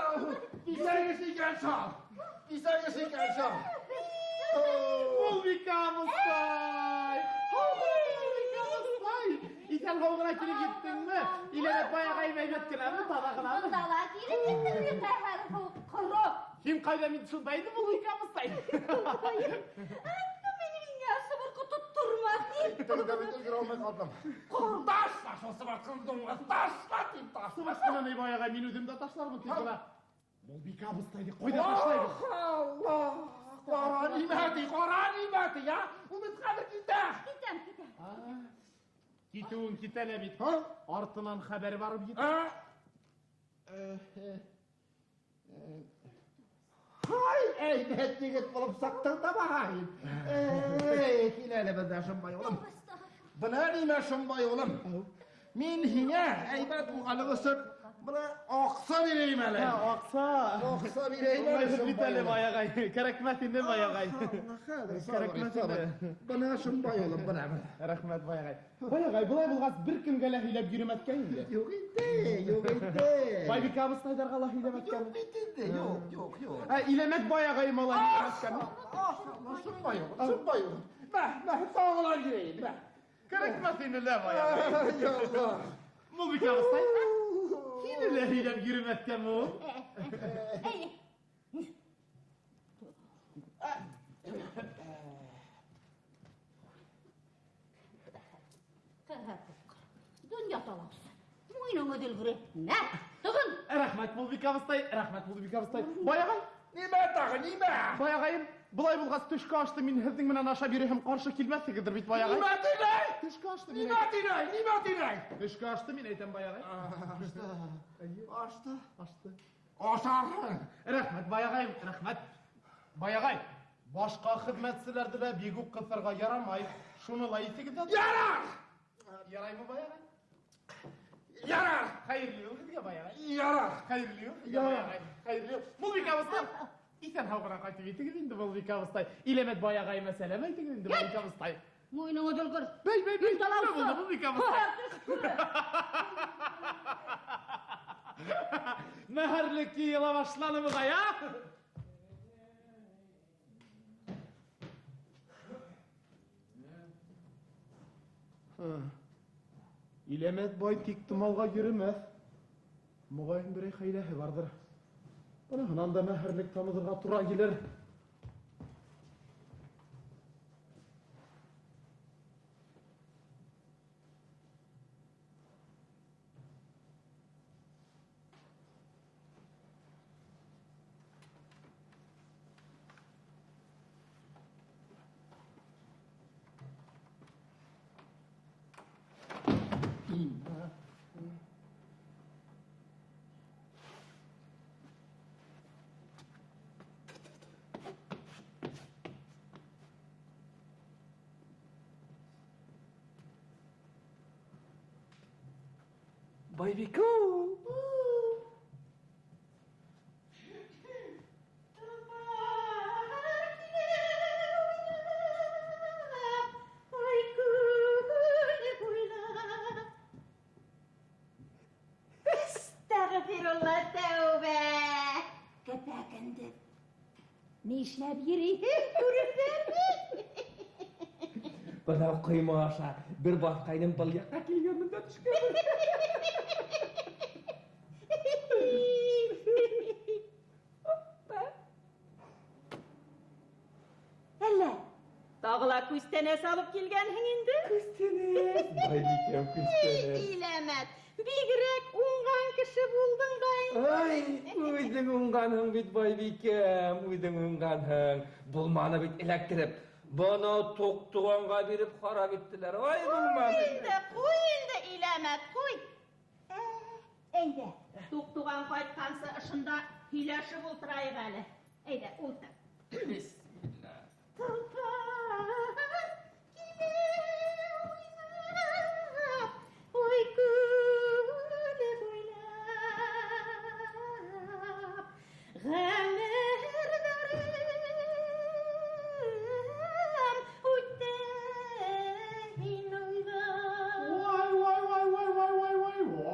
Бисә кеше икән шул! Бисә кеше икән шул. Булбикә абыстай. Булбикә абыстай. Иҫән һау ғына килеп еттеңме? Иләнеп баяғы әйбәт кенәме, таҙа ғынамы? Бында ла килеп еттең, ҡәһәр һуҡҡыры. Һин ҡайҙа, мин шунда инем, Булбикә абыстай. Әйттем мин һиңә сыбыртҡы тотторма тип. Әйтергә бит өлгөрә алмай ҡалдым. Ташла шул сыбыртҡыны, дуңғыҙ, ташла тип ташла. Сыбыртҡыны ни баяғы, мин үҙем дә ташлармын, тик бына Булбикә абыстайҙы ҡайҙа ташлайбыҙ? Ах, Алла! Ҡара нимә ти, ҡара нимә ти, я? Ул бит хәҙер китә. Китәм, китәм. Китеүен китә лә бит. Артынан хәбәр барып етә. Ай, әйбәт егет булып сыҡтың да баһайым. Эй, кил әле бында, Шомбай улым. Бына нимә, Шомбай улым? Мин һиңә әйбәт булғанлығы өсөн Бына аҡса бирәйем әле. Аҡса. Аҡса бирәйем әле. Бит әле баяғай. Кәрәкмәҫ инде баяғай. Кәрәкмәҫ инде. Бына шымбай улым, бына. Рәхмәт баяғай. Баяғай, былай булғас бер кемгә лә һөйләп йөрөмәҫкә инде. Юҡ инде, юҡ инде. Байбикә абыстайҙарға ла һөйләмәҫкә. Юҡ бит инде, юҡ, юҡ, юҡ. Ә Иләмәт баяғайыма ла һөйләмәҫкә. Шымбай улым, шымбай улым. Мә, мә, тағы ла бирәйем, мә. Кәрәкмәҫ инде лә баяғай. Я Алла. Мулбикә абыстай. Һине лә һөйләп йөрөмәҫкәме ул? Донъя талаусы. Муйының өҙөлгөрө. Мә, тығын. Рәхмәт, Мулбикә абыстай, рәхмәт, Мулбикә абыстай. Баяғай. Нимә тағы, нимә? Баяғайым, былай булғас төшкө ашты мин һеҙҙең менән ашап йөрөһөм, ҡаршы килмәҫһегеҙҙер бит баяғай. Нимә тинәй? Төшкө ашты мин. Нимә тинәй? Нимә тинәй? Төшкө ашты мин әйтәм баяғай. Ашты. Ашты. Ашты. Ашарһың. Рәхмәт, баяғайым, рәхмәт. Баяғай, башҡа хеҙмәтселәрҙе лә бик үк ҡыҫырға ярамай. Шуны ла иҫегеҙҙә тотоғоҙ. Ярар! Яраймы баяғай? Ярар! Хәйерле юл һеҙгә баяғай. Ярар! Хәйерле юл һеҙгә баяғай. Хәйерле юл. Мулбикә абыстай, иҫән һау ғына ҡайтып етегеҙ инде, Мулбикә абыстай. Иләмәт баяғайыма сәләм әйтегеҙ инде, Мулбикә абыстай. Муйының өҙөлгөр. Бей, бей, бей. Көн талаусы. Нимә булды, Мулбикә абыстай? Мәһәрлек йыйыла башланы буғай, а? Иләмәт бай тик тымалға йөрөмәҫ. Моғайын берәй хәйләһе барҙыр. Быныһынан да мәһәрлек тамыҙырға тура килер. Байбикә. Әстәғфирулла, тәүбә. Көпә-көндөҙ. Нишләп йөрөйһең, күрерҙәр бит. Бына ҡойма аша бер баҫҡайным был яҡҡа килгәнмен дә төшкәнмен. Әллә, тағы ла күстәнәс алып килгәнһең инде? Күстәнәс, байбикәм, күстәнәс. Иләмәт, бигерәк уңған кеше булдың да инде. Ай, үҙең уңғанһың бит, байбикәм, үҙең уңғанһың. Булманы бит эләктереп, быны туҡтуғанға биреп харап иттеләр. Ай, булманы. Ҡуй инде, ҡуй инде, Иләмәт, ҡуй. Әйҙә, туҡтуған ҡайтҡансы ошонда һөйләшеп ултырайыҡ әле. Әйҙә, ултыр. Бисмилла. Толпар килә уйнап, ой күле буйлап, ғәмерҙәрем үтте һин уйлап. Вай, вай, вай, вай, вай, вай, вай, вай.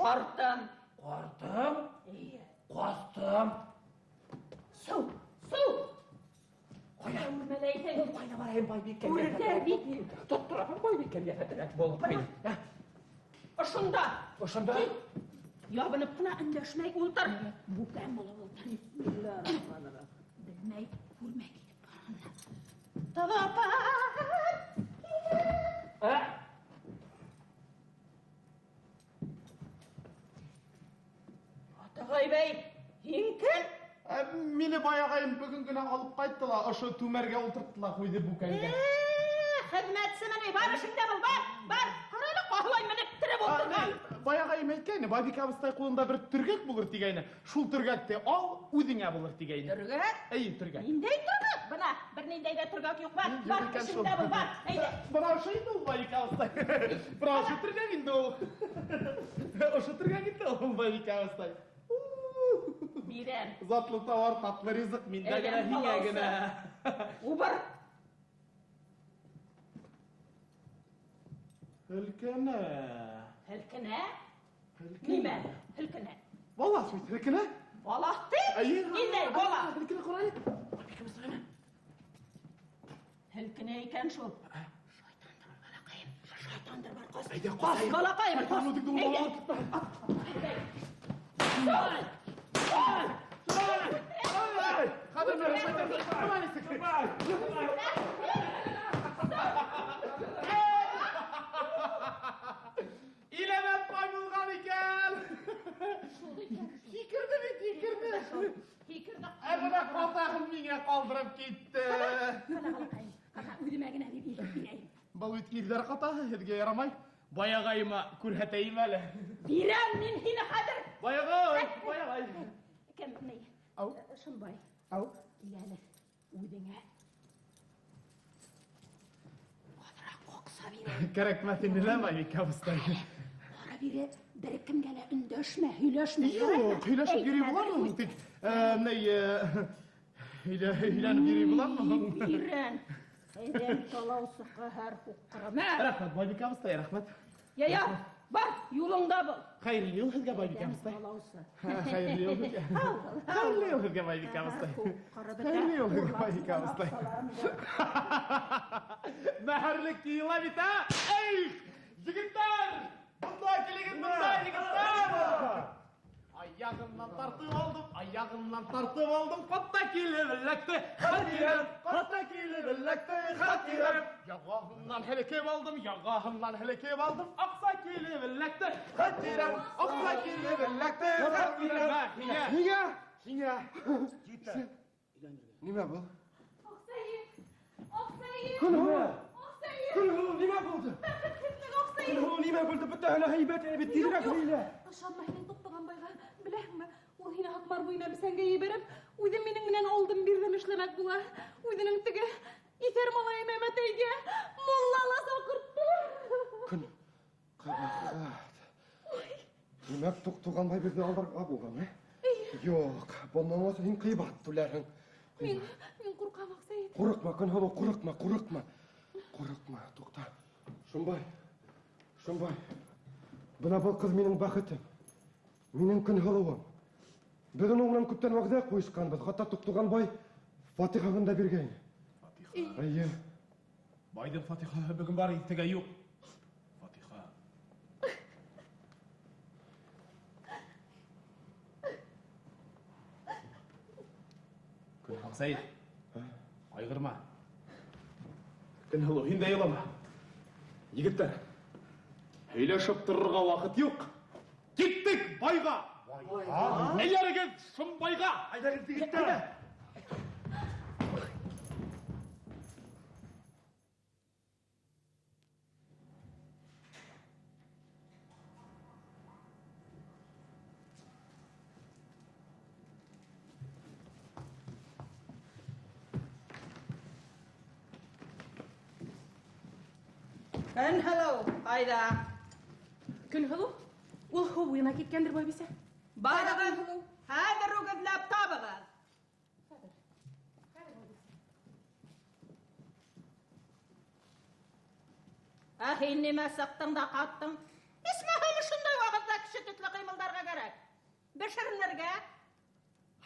Ҡартым. Ҡартым? Эйе. Ҡастым. Сыу, сыу. Ҡайҙа? Үрмәләйһең. Ҡайҙа барайым, байбикә? Үрҙәр бит. Тоттораһың, байбикә, йәһәтерәк булып мин. Ошонда. Ошонда? Ябынып ҡына өндәшмәй ултыр. Бүкән булып ултыр. Белмәй, күрмәй китеп барғандар. Талапар. Ә? Атағай бәй, һин кем? Мине баяғайым бөгөн генә алып ҡайтты ла, ошо түмәргә ултыртты ла ҡуйҙы бүкәнгә. Хеҙмәтсемен, бар эшеңдә бул, бар, бар. Ҡара әле, ҡаһлай менеп тереп ултырған. Баяғайым Туктуганбаем әйткәйне, Байбикә абыстай кулында бер төргәк булыр дигәйне. Шул төргәкте ал, үзеңә булыр дигәйне. Төргәк? Әй, төргәк. Ниндәй төргәк? Бына, бер ниндәй ҙә төргәк юҡ. Бар, бар, Юк икән шул. эшеңдә бул, бар. Әйҙә. Бына ошо инде ул Байбикә абыстай. Бына ошо төргәк инде ул. Ошо төргәк инде ул Байбикә абыстай. Бирәм. Затлы товар, татлы ризык миндә генә, Әйҙә, һиңә балаусы. генә. Убыр. Һелкенә. Һелкенә? Нимә? Һелкенә. Балас бит, һелкенә. Балаҫ ти? Әйе. Ниндәй балаҫ? Һелкенә ҡара әле. Һелкенә икән шул. Шайтандыр балаҡайым. Шайтандыр бар, ҡас. Әйҙә, Ҡас, ҡас. балаҡайым, Шайтан ҡас. үҙеңде Әйҙә. урап алып китмә. Хәҙер мин шайтанды. Бына нисек. Иләмән бай булған икән. Һикерҙе бит, һикерҙе. Һикерҙе. Ә бына ҡатағын миңә ҡалдырып китте. Ҡана, балаҡайым, ҡана, үҙемә генә тип илтеп бирәйем. Был бит ирҙәр ҡатаһы, һеҙгә ярамай. Баяғайыма күрһәтәйем әле. Бирәм мин һине хәҙер. Баяғай, баяғай. Кем, ни? Ау. Шымбай. Ау. Кил әле, үҙеңә. Аҙыраҡ аҡса бирәм. Кәрәкмәҫ инде лә, Байбикә абыстай. Ара бире бер кемгә лә өндәшмә, һөйләшмә. Юҡ, һөйләшеп йөрөй буламы ул тик? Ни, һөйләнеп йөрөй буламы һуң? Бирән. Әйҙәм талаусы ҡәһәр һуҡҡыры. Мә. Рәхмәт, Байбикә абыстай, рәхмәт. Я, я, бар, юлыңда бул. Хәйерле юл һеҙгә, Байбикә абыстай. Талаусы. Хәйерле юл һеҙгә. Хәйерле юл һеҙгә, Байбикә абыстай. Хәйерле юл һеҙгә, Байбикә абыстай. Мәһәрлек тыйыла бит, ә? Эй, егеттәр! Бында килегеҙ, бында, егеттәр! Аяғымдан тартып алдым, аяғымдан тартып алдым, ҡатта килеп эләкте, хәтирәм, ҡатта килеп эләкте, хәтирәм. Яғаһымдан һелкеп алдым, яғаһымдан һелкеп алдым, аҡса килеп эләкте, хәтирәм, аҡса килеп эләкте, хәтирәм. Һиңә. Һиңә, һиңә. Нимә был? Аҡсайым! Аҡсайым! Көнһылыу! Аҡсайым! Көнһылыу, нимә булды? Бәхетһеҙлек, Аҡсайым! Көнһылыу, нимә булды? Бөтәһе лә һәйбәт әле бит, тиҙерәк һөйлә. Ышанма һинең Туҡтаған байға, беләһеңме? Ул һине Һаҡмар буйына бесәнгә ебәреп, үҙе минең менән алдым бирҙем эшләмәк була. Үҙенең теге иҫәр малайы Мәмәтәйгә мулла ла саҡыртты. Көн ҡәбәхәт. Тимәк, Туҡтуған бай беҙҙе алдарға булған, ә? Юҡ, бынан һуң һин ҡыйбат түләрһең. Мин ҡурҡам, Аҡсәйет. Ҡурҡма, Көнһылыу, ҡурҡма, ҡурҡма. Ҡурҡма, туҡта. Шымбай, Шымбай. Бына был ҡыҙ минең бәхетем. Минең Көнһылыуым. Беҙ уның менән күптән вәғәҙә ҡуйышҡанбыҙ. Хатта Туҡтуған бай фатихаһын да биргәйне. Фатиха. Эйе. Байҙың фатихаһы бөгөн бар, иртәгә юҡ. Фатиха. Аҡсәйет, ҡайғырма. Көнһылыу, һин дә илама. Егеттәр, һөйләшеп торорға ваҡыт юҡ. Киттек байға! Эйәрегеҙ Шымбайға! Әйҙәгеҙ, егеттәр! Көнһылыу, ҡайҙа? Көнһылыу? Ул һыу буйына киткәндер, байбисә. Барығыҙ, хәҙер үк эҙләп табығыҙ. Ә һин нимә сыҡтың да ҡаттың? Исмаһам ошондай ваҡытта кеше төҫлө ҡыймылдарға кәрәк. Бешеренергә,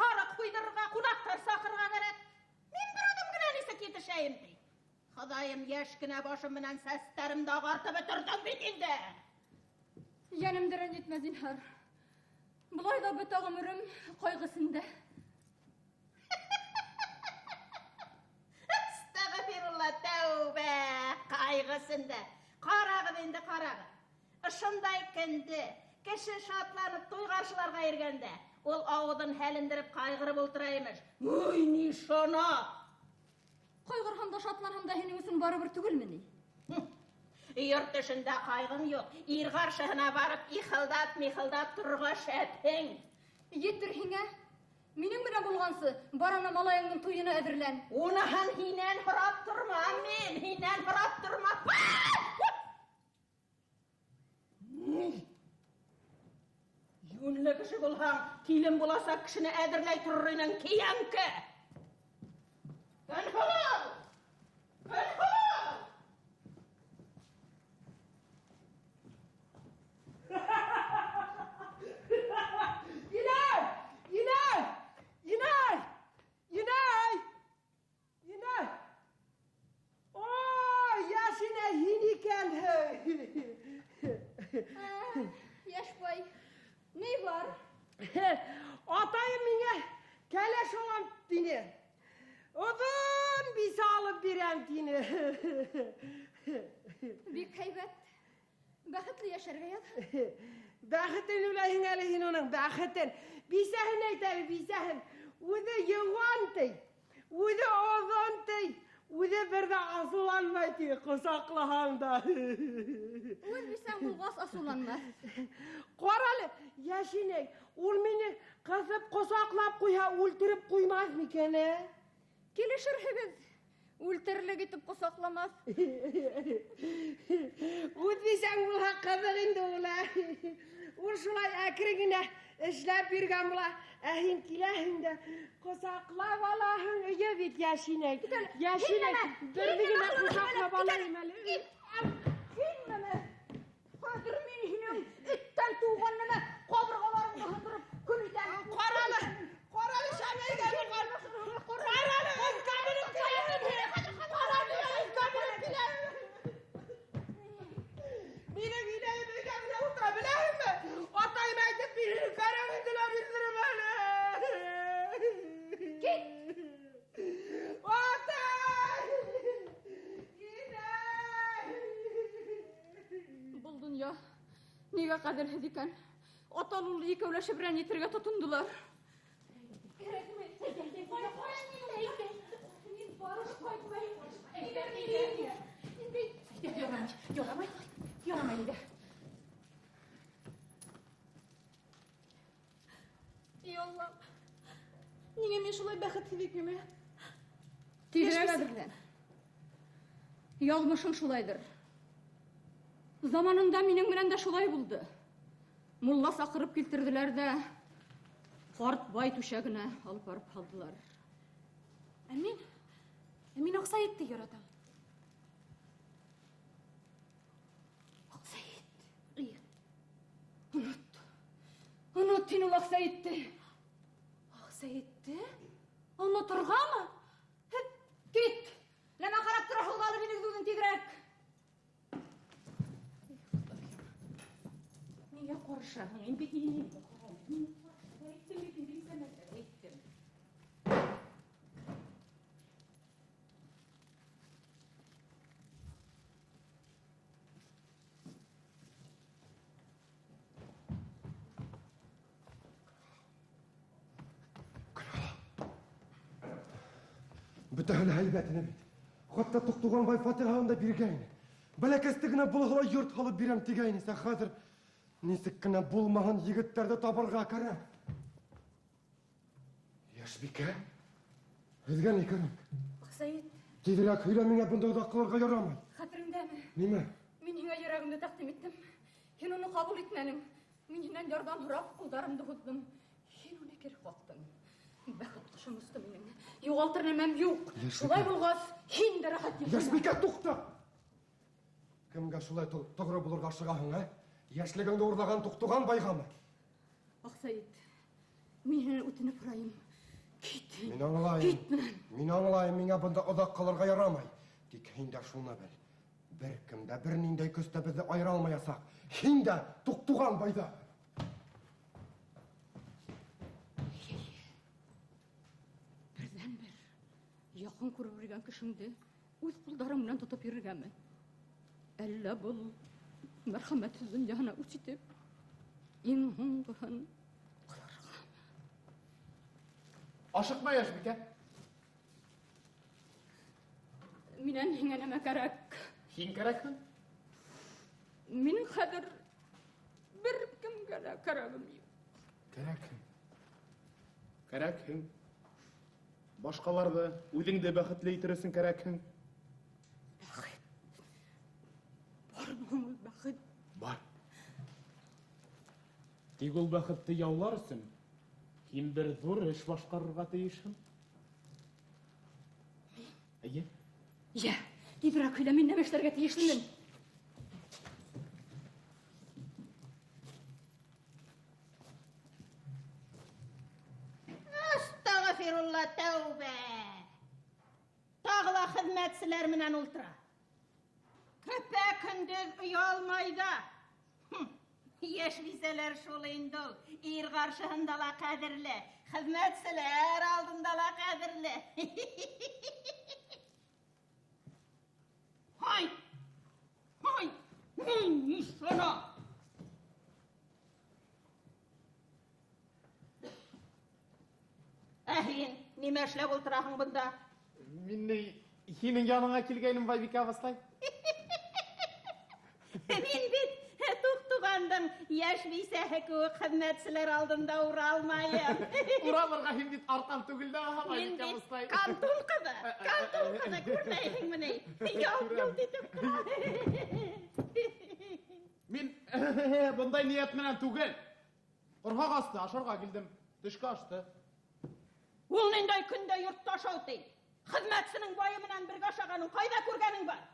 һарыҡ һуйҙырырға, ҡунаҡтар саҡырырға кәрәк. Мин бер үҙем генә нисек етешәйем ти. Хоҙайым, йәш кенә башым менән сәстәремде ағартып бөтөрҙөң бит инде. Йәнемде рәнйетмә, зинһар. Былай ҙа бөтә ғүмерем ҡайғысында. Әстәғфирулла, тәүбә, ҡайғысында. Ҡарағыҙ инде, ҡарағыҙ. Ошондай көндө кеше шатланып туй ҡаршыларға йөрөгәндә, ул ауыҙын һәлендереп ҡайғырып ултыра имеш. Уй, нишана! Ҡайғырһам да, шатланһам да һинең өсөн барыбер түгелме ни? Йорт эшендә ҡайғың юҡ. Ир ҡаршыһына барып ихылдап-михылдап торорға шәпһең. Етер һиңә. Минең менән булғансы, бар ана малайыңдың туйына әҙерлән. Уныһын һинән һорап тормам мин, һинән һорап тормам. Йүнле кеше булһаң, килен буласаҡ кешене әҙерләй торор инең, киянке. Көнһылыу! Көнһылыу! Инәй! Инәй! Инәй! Инәй! Инәй! Ой, йәш инәй, һин икәнһең. Йәш бай, ни бар? Атайым миңә кәләш алам тине. Оҙон бисә алып бирәм тине. Бик һәйбәт. Бәхетле йәшәргә яҙһын. Бәхетен уйлайһың әле һин уның, бәхетен. Бисәһен әйт әле, бисәһен. Үҙе йыуан ти, үҙе оҙон ти, үҙе бер ҙә асыуланмай ти, ҡосаҡлаһаң да. Үҙ бисәң булғас асыуланмаҫ. Ҡара әле, йәш инәй, ул мине ҡыҫып ҡосаҡлап ҡуйһа, үлтереп ҡуймаҫ микән, ә? Килешерһегеҙ. Үлтерлек итеп ҡосаҡламаҫ. Үҙ бисәң булһа ҡыҙыҡ инде ул, ә? Ул шулай әкрен генә эшләп йөрөгән була. Ә һин киләһең дә ҡосаҡлап алаһың. Эйе бит, йәш инәй. Йәш инәй, берҙе генә ҡосаҡлап алайым әле. Һин нәмә? Хәҙер мин һинең эттән тыуған нәмә ҡабырғаларыңды һындырып көл итәм. Ҡаралы, ҡаралы шәмәйгә булған. Ҡаралы, өҫкә менеп киләм. Ҡаралы, өҫкә менеп киләм. Минең инәйем өйҙә генә ултыра, беләһеңме? Атайым әйтеп, мин һинең кәрәгеңде лә бирҙерем әле. Кит! Атай! Инәй! Был донъя нигә ҡәҙерһеҙ икән? Аталы-уллы икәүләшеп рәнйетергә тотондолар. Ярамай, ярамай, ярамай инде. Эй, Аллам, ниңә мин шулай бәхетһеҙ икәнмен? Тиҙерәк әҙерлән. Яҙмышың шулайҙыр. Заманында минең менән дә шулай булды. Мулла саҡырып килтерҙеләр ҙә ҡарт бай түшәгенә алып барып һалдылар. Ә мин Аҡсәйетте яратам. Аҡсәйет? Эйе. Онот. Онот һин ул Аҡсәйетте. Аҡсәйетте? Оноторғамы? Кит! Нәмә ҡарап тораһың, алып инегеҙ үҙен тиҙерәк. Нигә ҡарышаһың инде һин? Әйттем бит инде, әйттем. Бөтәһе лә һәйбәт ине бит. Хатта Туҡтуған бай фатиһаһын да биргәйне. Бәләкәсте генә булһа ла йорт һалып бирәм тигәйне. Ә хәҙер нисек кенә булмаһын егеттәрҙе табырға кәрәк. Йәшбикә, һеҙгә ни кәрәк? Аҡсәйет. Тиҙерәк һөйлә миңә, бында оҙаҡ ҡалырға ярамай. Хәтереңдәме? Нимә? Мин һиңә йөрәгемде тәҡдим иттем. Һин уны ҡабул итмәнең. Мин һинән ярҙам һорап ҡулдарымды һуҙҙым. Һин уны кире ҡаҡтың. Бәхет ҡошом осто минең. Юғалтыр нәмәм юҡ. Йәшбикә. Шулай булғас, һин дә рәхәт йоҡлама. Йәшбикә, туҡта! Кемгә шулай тоғро булырға ашығаһың, ә? Йәшлегеңде урлаған Туҡтуған байғамы? Аҡсәйет, мин һинән үтенеп һорайым. Кит. Мин аңлайым. Кит менән. Мин аңлайым, миңә бында оҙаҡ ҡалырға ярамай. Тик һин дә шуны бел. Бер кем дә, бер ниндәй көс тә беҙҙе айыра алмаясаҡ. Һин дә Туҡтуған байҙа. Берҙән-бер яҡын күреп йөрөгән кешеңде үҙ ҡулдарың менән тотоп йөрөргәме? Әллә был мәрхәмәтһеҙ донъяһына үс итеп, иң һуңғыһын ҡылырғамы? Ашыҡма, Йәшбикә. Минән һиңә нәмә кәрәк? Һин кәрәкһең. Минең хәҙер бер кемгә лә кәрәгем юҡ. Кәрәкһең. Кәрәкһең. Башҡаларҙы, үҙеңде бәхетле итер өсөн кәрәкһең. Бәхет. Бармы һуң ул бәхет? Бар. Тик ул бәхетте яулар өсөн һин бер ҙур эш башҡарырға тейешһең. Эйе. Йә, тиҙерәк һөйлә, мин нәмә эшләргә тейешлемен? Әстәғфирулла, тәүбә. Тағы ла хеҙмәтселәр менән ултыра. Көпә көндөҙ оялмай ҙа. Йәш бисәләр шул инде ул. Ир ҡаршыһында ла ҡәҙерле, хеҙмәтселәр алдында ла ҡәҙерле. Һай! Һай! Нишана! Ә һин нимә эшләп ултыраһың бында? Мин ни һинең яныңа килгәйнем, байбикә абыстай. Мин бит Туҡтуғандың йәш бисәһе кеүек хеҙмәтселәр алдында уралмайым. Уралырға һин бит арҡан түгел дә, Мин байбикә бит абыстай. кантун ҡыҙы, кантун ҡыҙы, күрмәйһеңме ни? Ялт-йолт итеп тора. Мин бындай ниәт менән түгел. Ҡорһаҡ асты, ашарға килдем. Төшкө ашты. Ул ниндәй көндә йортта ашау ти? Хеҙмәтсенең байы менән бергә ашағанын ҡайҙа күргәнең бар?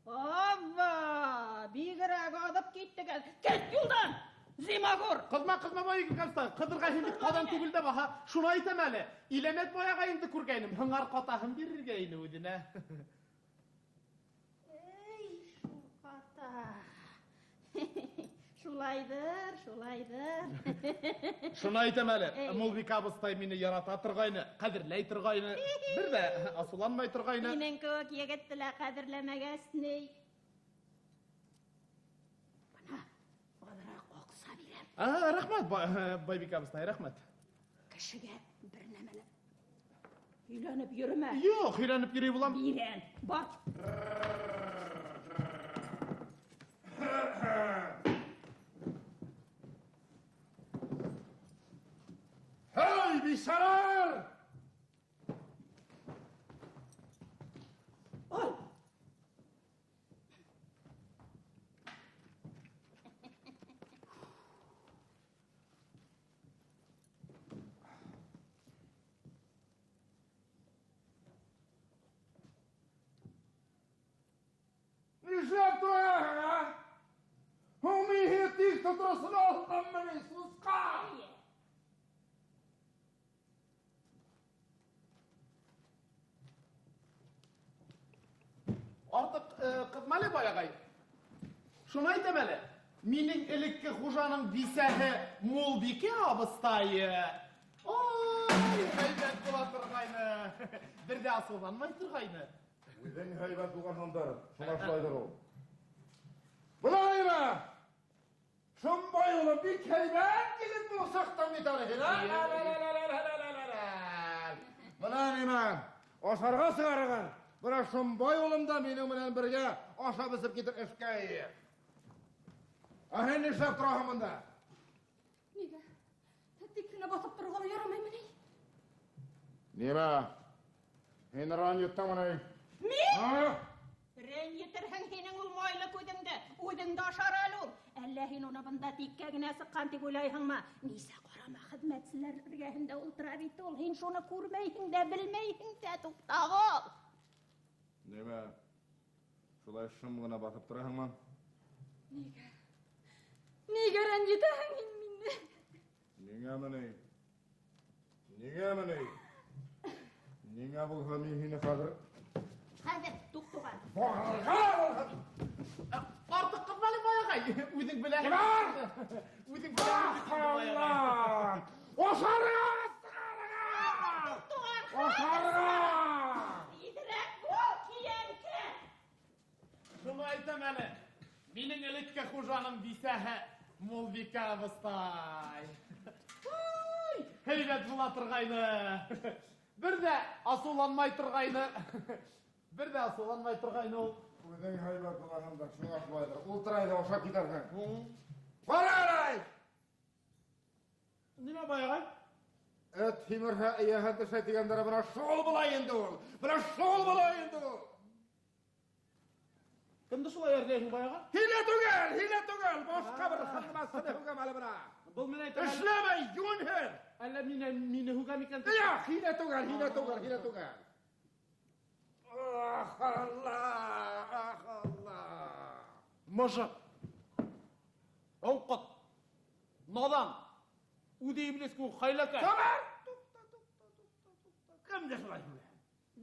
Ава, бигерәк аҙып киттегеҙ. Кит юлдан, зимагур. Ҡыҙма, ҡыҙма, байбикә абыстай. Ҡыҙырға һин бит ҡаҙан түгел дә баһа. Шуны әйтәм әле. Иләмәт баяғайымды күргәйнем. Һыңар ҡатаһын бирергә ине үҙенә. Эй, шул ҡата. Шулайҙыр, шулайҙыр. Шуны әйтәм әле. Эй. Мулбикә абыстай мине ярата торғайны, ҡәҙерләй торғайны, бер ҙә асыуланмай торғайны. Һинең кеүек егетте лә ҡәҙерләмәгәс ни? Бына, аҙыраҡ аҡса бирәм. Рәхмәт, байбикә абыстай, рәхмәт. Кешегә бер нәмә лә һөйләнеп йөрөмә. Юҡ, һөйләнеп йөрөй булам. Бирәм, бар. Һей, бисарар! Ал! Нишләп тораһың, а? Һуң мин һине тик тоторосон алдыммы ни, сусҡа? Артыҡ ҡыҙма әле, бай ағай. Шуны әйтәм әле. Минең элекке хужаның бисәһе Мулбикә абыстайы. Ой, һәйбәт була торғайны. Бер ҙә асыуланмай торғайны. Үҙең һәйбәт булғанһыңдыр, шуңа шулайҙыр ул. Бына нимә? Шомбай улым, бик һәйбәт егет булып сыҡтың бит әле һин, а? Бына нимә? Ашарға сығарығыҙ. Бына Шомбай улым да минең менән бергә ашап эсеп китер эшкә. Ә һин нишләп тораһың бында? Нигә? Тик кенә баҫып торорға ла ярамаймы ни? Нимә? Һин рәнйеттеңме ни? Мин? А? Рәнйетерһең һинең ул майлы күҙеңде. Үҙеңде ашар әле ул. Әллә һин уны бында тиккә генә сыҡҡан тип уйлайһыңмы? Нисә ҡарама хеҙмәтселәр эргәһендә ултыра бит ул. Һин шуны күрмәйһең дә, белмәйһең дә, туҡтағыл. Нимә? Шулай шым ғына баҫып тораһыңмы? Нигә? Нигә рәнйетәһең һин мине? Ниңәме ни? Ниңәме ни? Ниңә булһа мин һине хәҙер Хәҙер, туҡтуған. Барырға булһа. Артыҡ ҡыҙма әле, бай ағай. Үҙең беләһең. Кем? Үҙең беләһең бит инде, бай ағай. Ашарға сығарығыҙ! Туҡтуған, Ашарға! Тиҙерәк бул, кейәнке! Шуны әйтәм әле. Минең элекке хужаның бисәһе Мулбикә абыстай. Ой, һәйбәт була торғайны. Бер ҙә асыуланмай торғайны. Бер ҙә асыуланмай торғайны ул. Үҙең һәйбәт булаһыңдыр, шуңа шулайҙыр. Ултыр әйҙә, ашап китәрһең. Ҡара әле! Нимә, бай ағай? Эт һимерһә, эйәһе төшә тигәндәре бына шул була инде ул. Бына шул була инде ул. Кемде шулай әрләйһең, бай ағай? Һине түгел, һине түгел. Башҡа бер хеҙмәтсене һүгәм әле бына. Был мин әйтәм. Эшләмәй, йүнһеҙ. Әллә мине һүгәм икән? Юҡ, һине түгел, һине түгел, һине түгел. Ах, Алла, ах, Алла. Мыжыҡ. Оңҡот. Наҙан. Үҙе иблис кеүек хәйләкәр. Сабыр! Туҡта, туҡта, туҡта, туҡта. Кемде шулай һүгә?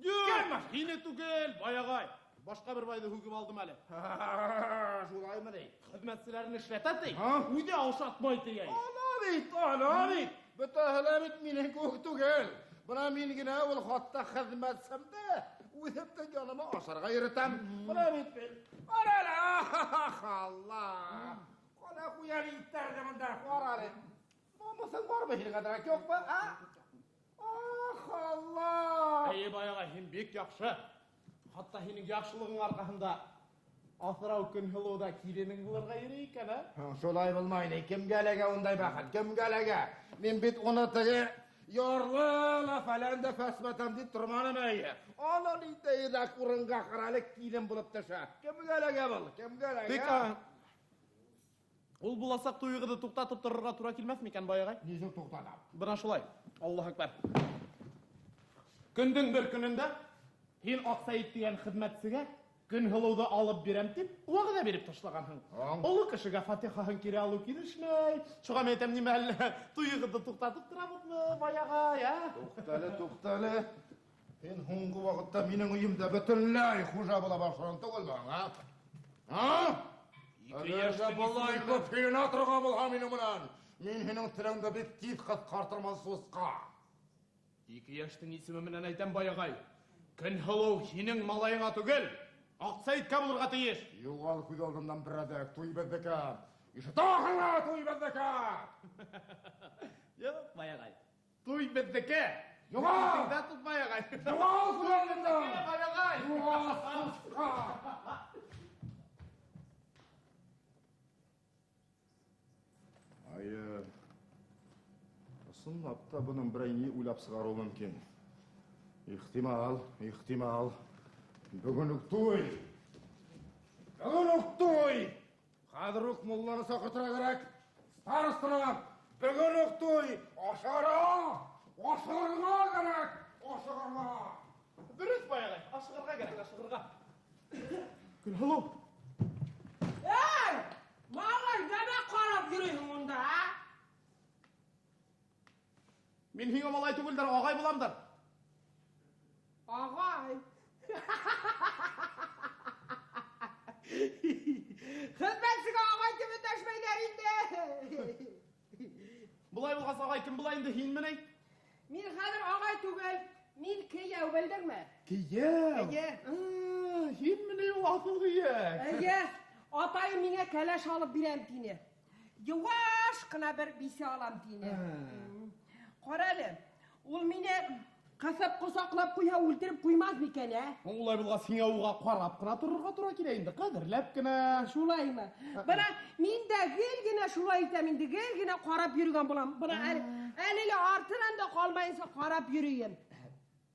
Юҡ, Кем баш? һине түгел, бай ағай. Башҡа бер байҙы һүгеп алдым әле. Шулаймы ни? Хеҙмәтселәрен эшләтә ти. Һа? Үҙе ашатмай ти. Ана бит, ана бит. Бөтәһе лә бит минең кеүек түгел. Бына мин генә ул хатта хеҙмәтсемде үҙемдең яныма ашарға йөрөтәм. Бына бит мин. Ҡара әле, ах, Алла. Ҡана ҡуян иттәрҙе бында, ҡара әле. Намыҫың бармы һинең әҙерәк, юҡмы, а? Ах, Алла. Эйе, бай ағай, һин бик яҡшы. Хатта һинең яҡшылығың арҡаһында аҫырау Көнһылыу ҙа киленең булырға йөрөй икән, ә? Һа, шулай булмай ни, кемгә эләгә ундай бәхет, кемгә эләгә? Мин бит уны теге ярлы ла фәлән дә фәсмәтәм дип торманым әйе. Ана ниндәйерәк урынға ҡара әле килен булып төшә. Кемгә эләгә был? Кемгә эләгә? Тик, ул буласаҡ туйығыҙҙы туҡтатып торорға тура килмәҫ микән, бай ағай? Нисек туҡтатам? Бына шулай. Аллаһ әкбәр. Көндөң бер көнөндә һин Аҡсәйет тигән хеҙмәтсегә Көнһылыуҙы алып бирәм тип вәғәҙә биреп ташлағанһың. Аң. Оло кешегә фатихаһын кире алыу килешмәй. Шуға мин әйтәм, нимә әллә туйығыҙҙы туҡтатып торабыҙмы, бай ағай, ә? Туҡта әле, туҡта әле. Һин һуңғы ваҡытта минең өйөмдә бөтөнләй хужа була башланың түгелме, а? А? Ике Әгәр дә йәштең былай исеме күп һөйләнә торған булһа минең менән, мин һинең телеңде бик тиҙ ҡыҫҡартырмын, сусҡа. Ике йәштең исеме менән әйтәм, бай ағай. Көнһылыу һинең малайыңа түгел, Аҡсәйеткә булырға тейеш. Юғал күҙ алдымдан берәҙәк, туй беҙҙеке. Ишетәһеңме, туй беҙҙеке. Юҡ, бай ағай. Туй беҙҙеке. Юғал! Иҫеңдә тот, бай ағай. Юғал күҙ алдымдан. Бай ағай. Юғал, сусҡа. Айы, ысынлап та бының берәй ни уйлап сығарыуы мөмкин. Ихтимал, ихтимал. Бөгөн үк туй. Бөгөн үк туй. Хәҙер үк мулланы саҡыртырға кәрәк. Старостаны. Бөгөн үк туй. Ашығырға. Ашығырға кәрәк. Ашығырға. Дөрөҫ, бай ағай. Ашығырға кәрәк, ашығырға. Көнһылыу. Эй! Малай, нәмә ҡарап йөрөйһөң унда, а? Мин һиңә малай түгелдер, ағай буламдыр. Ағай. Хеҙмәтсегә ағай тип өндәшмәйҙәр инде. Былай булғас, ағай кем була инде, һинме ни? Мин хәҙер ағай түгел, мин кейәү, белдеңме? Кейәү? Эйе. Һинме ни ул аҫыл кейәү? Эйе. Атайым миңә кәләш алып бирәм тине. Йыуаш ҡына бер бисә алам тине. Ҡара әле, ул мине ҡыҫып ҡосаҡлап ҡуйһа, үлтереп ҡуймаҫ микән, ә? Улай булғас, һиңә уға ҡарап ҡына торорға тура килә инде, ҡәҙерләп кенә. Шулаймы? Бына мин дә гел генә шулай итәм инде, гел генә ҡарап йөрөгән булам. Бына әле лә артынан да ҡалмайынса ҡарап йөрөйөм.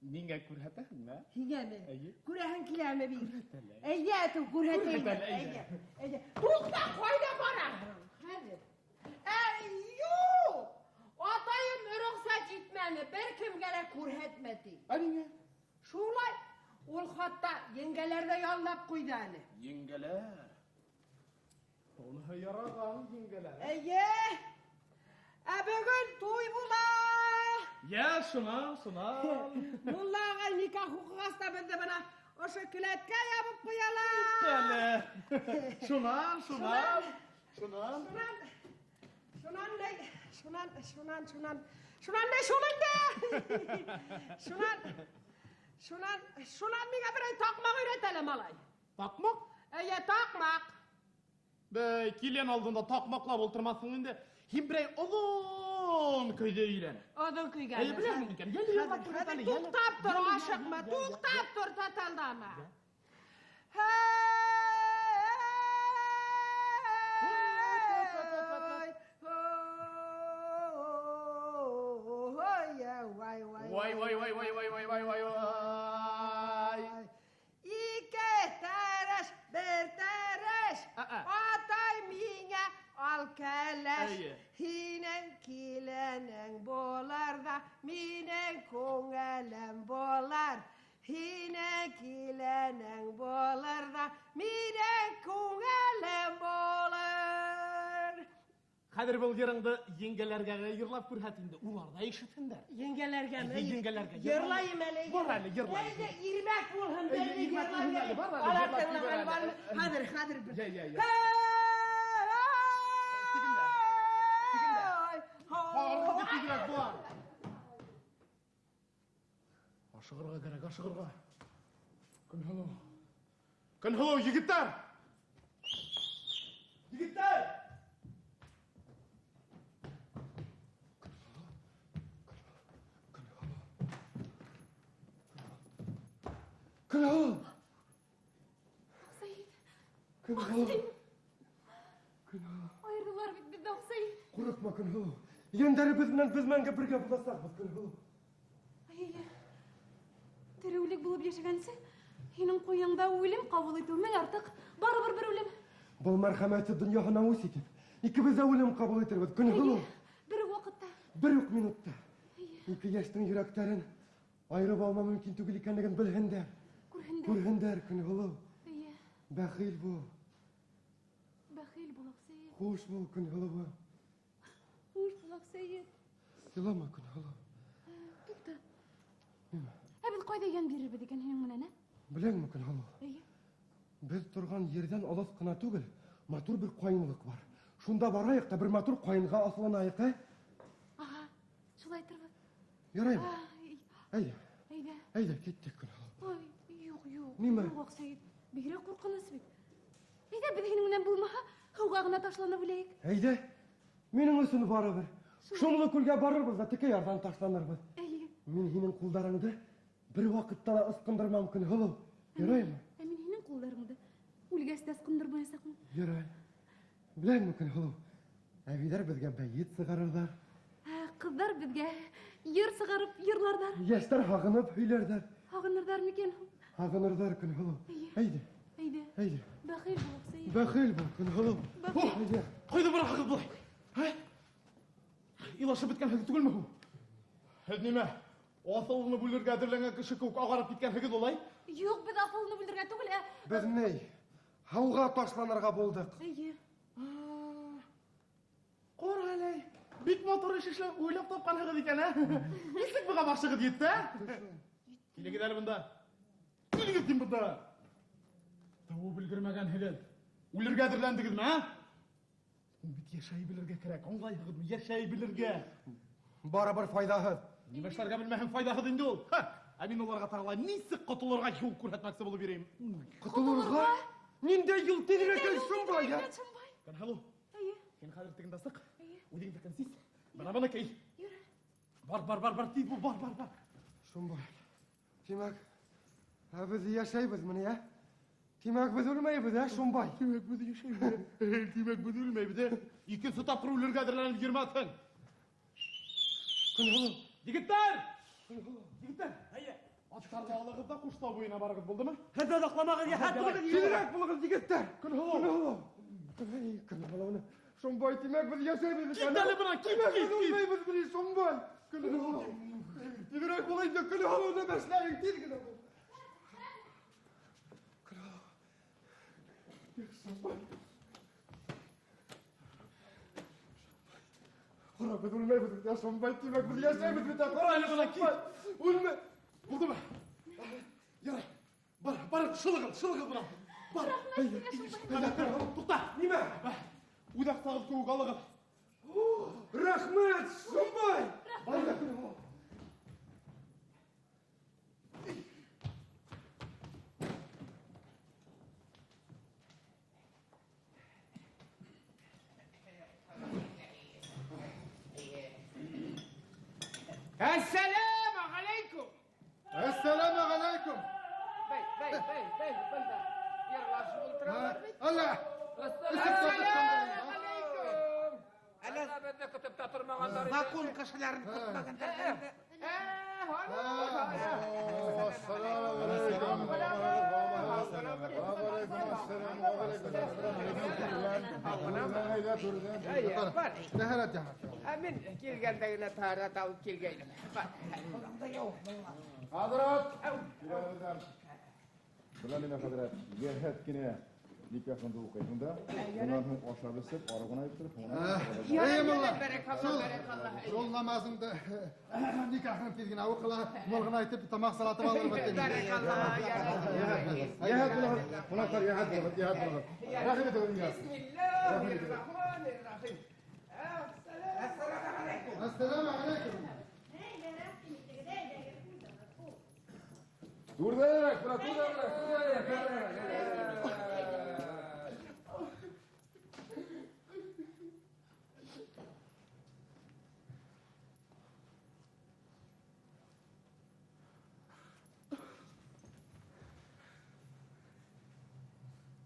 Миңә күрһәтәһеңме? Һиңәме? Эйе. Күрәһең киләме бит? Күрһәтәле. Әйҙә, әйтеү, күрһәтәйем. Күрһәтәле, әйҙә. Әйҙә, әйҙә. Туҡта, ҡайҙа бараһың? Хәҙер. Әй, юҡ! Атайым рөхсәт итмәне, бер кемгә лә күрһәтмә ти. Ә ниңә? Шулай, ул хатта еңгәләр ҙә яллап ҡуйҙы әле. Еңгәләр? Уныһы яраған еңгәләр. Эйе. Ә бөгөн туй була. Йә, шунан, шунан. Мулла ағай никах уҡығас та беҙҙе бына ошо келәткә ябып ҡуялар. Әле. Шунан, шунан. Шунан. Шунан. Шунан ни? Шунан, шунан, шунан. Шунан ни шул инде? Шунан. Шунан, шунан миңә берәй таҡмаҡ өйрәт әле, малай. Таҡмаҡ? Эйе, таҡмаҡ. Бәй, килен алдында таҡмаҡлап ултырмаҫһың инде. Һин берәй оҙон көйҙө өйрән. Оҙон көйгә. Әйе, беләһең икән. Йәле, йәле, Хәҙер, йәле, йәле. туҡтап тор, Йәле, ашыҡма, йәле, йәле. туҡтап тор, таталдама. Һәй! Вай, вай, вай, вай, вай, вай, вай, вай, вай. Ике тәрәш, бер тәрәш. Атай миңә ал кәләш. Һинең киленең булыр ҙа, минең күңелем булыр. Һинең киленең булыр ҙа, минең күңелем булыр. Хәҙер был йырыңды еңгәләргә йырлап күрһәт инде, улар ҙа ишетһендәр. Еңгәләргәме? Еңгәләргә. Йырлайым әле. Бар әле, йырлай. Әйҙә, ирмәк булһын, Әйҙә, берҙе ирмәк булһын әле, бар әле, Алар йырлап тыңлаған ебәр әле. бармы? Хәҙер, хәҙер бер. Йә, йә, йә. Тегендә. Тегендә. Бар, тизерәк бар. Ашығырға кәрәк, ашығырға. Көнһылыу. Көнһылыу, егеттәр! Егеттәр! Көнһылыу! Аҡсәйет. Көнһылыу! Айырҙылар бит беҙҙе, Аҡсәйет. Ҡурҡма, Көнһылыу. Йәндәребеҙ менән беҙ мәңге бергә буласаҡбыҙ, Көнһылыу. Әйе. Тере үлек булып йәшәгәнсе, һинең ҡуйыңда үлем ҡабул итеү мең артыҡ, барыбер бер үлем. Был мәрхәмәтсе донъяһына үс итеп, икебеҙ ҙә үлем ҡабул итербеҙ, Көнһылыу. Әйе, бер үк ваҡытта. Бер үк минутта. Ике йәштең йөрәктәрен айырып алмау мөмкин түгел икәнлеген белһендәр. Күрһендәр. Күрһендәр, Көнһылыу. Эйе. Бәхил бул. Бәхил бул, Аҡсәйет. Хуш бул, Көнһылыу. Хуш бул, Аҡсәйет. Илама, Көнһылыу. Туҡта. Нимә? Ә беҙ ҡайҙа йән бирербеҙ икән һинең менән, ә? Беләңме, Көнһылыу? Эйе. Беҙ торған ерҙән алыҫ ҡына түгел, матур бер ҡайынлыҡ бар. Шунда барайыҡ та бер матур ҡайынға аҫылынайыҡ, ә? Аһа, шулай торбоҙ. Яраймы? Ай. Әйҙә. Әйҙә. Әйҙә, киттек, Көнһылыу. Ай, юҡ, юҡ. Нимә? Юҡ, Аҡсәйет. Бигерәк ҡурҡыныс бит. Әйҙә, беҙ һинең менән булмаһа, һыуға ғына ташланып үләйек. Әйҙә, минең өсөн барыбер. Шулай. Шомло күлгә барырбыҙ ҙа текә ярҙан ташланырбыҙ. Әйе. Мин һинең ҡулдарыңды бер ваҡытта ла ысҡындырмам, Көнһылыу. Яраймы? Ә мин һинең ҡулдарыңды үлгәс тә ысҡындырмаясаҡмын. Ярай. Беләңме, Көнһылыу, әбейҙәр беҙгә бәйет сығарырҙар. Ә, ҡыҙҙар беҙгә йыр сығарып йырларҙар. Йәштәр һағынып һөйләрҙәр. Һағынырҙар микән һуң? Һағынырҙар, Көнһылыу. Эйе. Әйҙә. Әйҙә. Әйҙә. Бәхил бул, Аҡсәйет. Бәхил бул, Көнһылыу. Бәхил. Әйҙә. Ҡайҙа бараһығыҙ былай? Ә? Илашып бөткәнһегеҙ түгелме һуң? Һеҙ нимә? Аҫылынып үлергә әҙерләнгән кеше кеүек ағарып киткәнһегеҙ улай? Юҡ, беҙ аҫылынып үлергә түгел, ә Беҙ ни? Һыуға ташланырға булдыҡ. Эйе. Ҡара әле, бик матур эш эшләп уйлап тапҡанһығыҙ икән, ә? Нисек быға башығыҙ етте, ә? Килегеҙ әле бында. Килегеҙ тим бында. Тыуып өлгөрмәгәнһегеҙ. Үлергә әҙерләндегеҙме, ә? Ул бит йәшәй белергә кәрәк, аңлайһығыҙмы? Йәшәй белергә. Барыбер файҙаһыҙ. Нимә эшләргә белмәһәң файҙаһыҙ инде ул. Ха! Ә мин уларға тағы ла нисек ҡотолорға юл күрһәтмәксе булып йөрөйөм. Ҡотолорға? Ниндәй юл? Тиҙерәк әйт, Шомбай, ә? Шомбай. Көнһылыу. Эйе. Һин хәҙер тегендә сыҡ. Эйе. Үҙеңдекен сис. Бына быны кей. Йөрө. Бар, бар, бар, бар, тиҙ бул, бар, бар, бар. Шомбай. Тимәк, ә беҙ йәшәйбеҙме ни, ә? Тимәк, беҙ үлмәйбеҙ, ә, Шомбай? Тимәк, беҙ йәшәйбеҙ. Тимәк, беҙ үлмәйбеҙ, ә? Икенсе тапҡыр үлергә әҙерләнеп йөрөмәҫһең. Көнһылыу. Егеттәр! Егеттәр! Әйе. Аттарҙы алығыҙ ҙа Ҡуштау буйына барығыҙ, булдымы? Һеҙ оҙаҡламағыҙ, йәһәт булығыҙ. Тиҙерәк булығыҙ, егеттәр! Көнһылыу. Көнһылыу. Эй, Көнһылыуны. Шомбай, тимәк, беҙ йәшәйбеҙ икән. Кит әле бынан, кит, Тимәк, кит, беҙ кит. үлмәйбеҙ, беҙ, Шомбай. Көнһылыу. Тиҙерәк бул инде, Көнһылыуны бәшләйек, тиҙ генә бул. Көнһылыу. Эх, Шомбай. Ҡара, беҙ үлмәйбеҙ бит, ә, Шомбай, тимәк, беҙ йәшәйбеҙ бит, ә, ҡара әле бына, кит. Үлмә. Булдымы? Ярай. Бар, бар, шылығыҙ, шылығыҙ бына. Бар. Туҡта. Нимә? Үҙ аҡсағыҙ кеүек алығыҙ. Рәхмәт, Шомбай! Рәхмәт. Әссәләмә ғәләйкүм. Әссәләмә ғәләйкүм. Бей, бей, бей, бей, бында. Йырлашып ултыралар бит. Алла. Әссәләмә ғәләйкүм. Әле беҙҙе көтөп тә тормағандар ине. Закон кешеләрен көтмәгәндәр инде. Ана Тәһәрәт яһа. Мин килгәндә генә тәһәрәт алып килгәйнем. Хәҙрәт! Бына мин, хәҙрәт, йәһәт кенә никахыңды уҡыйһың да, унан һуң ашап эсеп, ары ғына иттереп, һуңынан. Эй, мулла, шул намазыңды, никахың тиҙ генә уҡыла, мул ғына итеп тамаҡ салатып алырбыҙ. Йәһәт булығыҙ, ҡунаҡтар, йәһәт булығыҙ, йәһәт булығыҙ. Рәхим итегеҙ, Нияз. Бисмиллаһир-рахманир-рахим. Ассаламу алейкум. Түрҙәрәк, бына түрҙәрәк, түрҙәрәк, түрҙәрәк.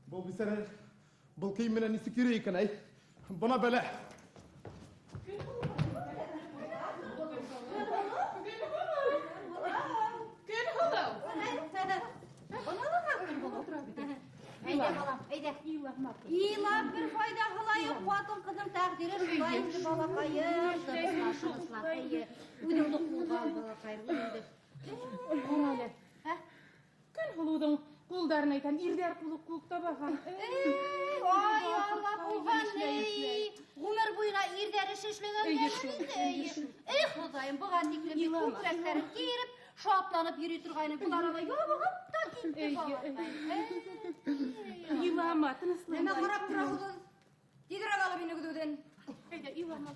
Был бисәрә, был кейем менән нисек йөрөй икән, әй? Бына бәлә. Әйҙә, балам, әйҙә. Илап бер файҙаһы ла юҡ, ҡатын-ҡыҙҙың тәҡдире шулай инде, балаҡайым. Тыныслан, тыныслан, әйе. Үҙеңде ҡулға ал, балаҡайым, үҙеңде. Ҡара әле. Көнһылыуҙың ҡулдарын әйтәм, ирҙәр ҡулы кеүек табаһаң. Эй, ай, Алла булған, эй. Ғүмер буйына ирҙәр эше эшләгәндәр инде, эй. Эй, Хоҙайым, быға тиклем бит күкрәктәрен киреп, шатланып йөрөй торғайны. Былар ала ябығып та китте, балаҡай. Илама, тыныслан. Нимә ҡарап тораһығыҙ? Тиҙерәк алып инегеҙ үҙен. Әйҙә, илама.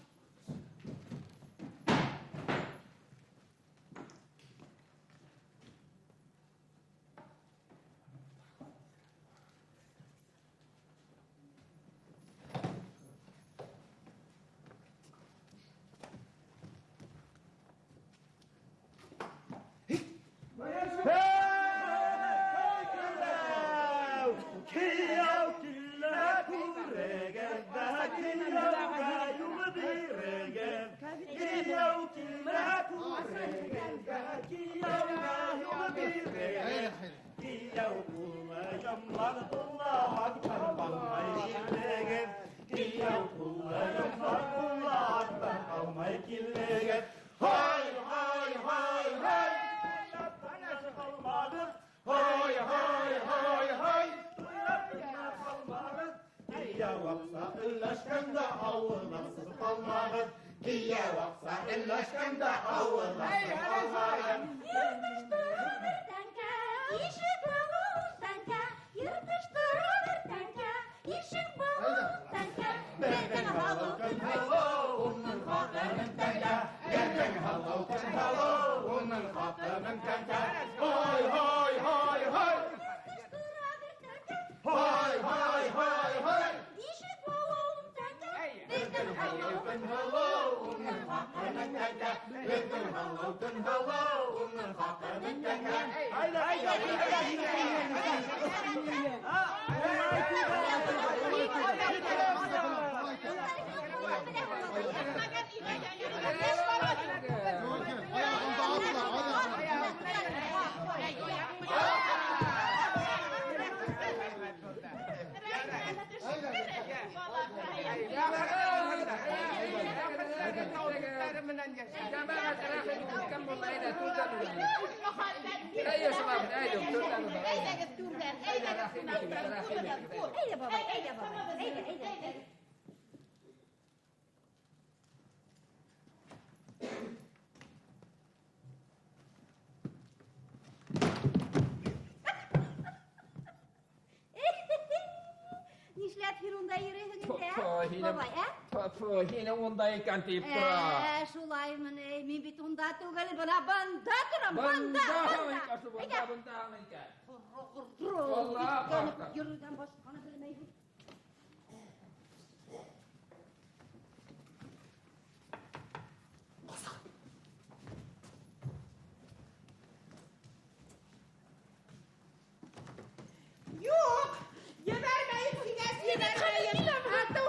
Һине унда икән тип тора. Шулаймын, мин бит унда түгел, бына бында торам, бында, бында. Бында, бында икән. Йөрөүҙән башҡаны белмәйһең. Юҡ, ебәрмәйем һиңә, ебәрмәйем.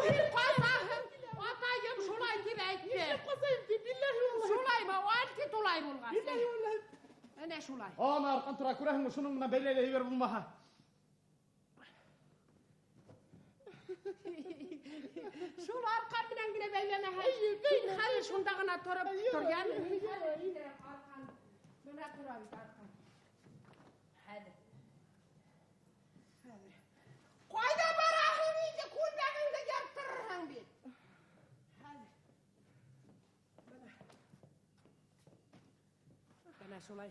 Һин ҡасаһың. Атайым шулай тип әйтте. Нишләп ҡасайым ти, билләһи валлаһи. Шулаймы? Әлки тулай булғас. Билләһи валлаһи. Әнә шулай. Ана арҡан тора, күрәһеңме, шуның менән бәйләй ҙә ебәр булмаһа. Шул арҡан менән генә бәйләмәһә. Һин хәҙер шунда ғына тороп тор, йәме? Мин хәҙер инерем арҡан. Бына тора бит арҡан. Хәҙер. Хәҙер. Ҡайҙа бараһың инде, күлдәгеңде йырттырырһың бит. Хәҙер. Бына. Бына шулай.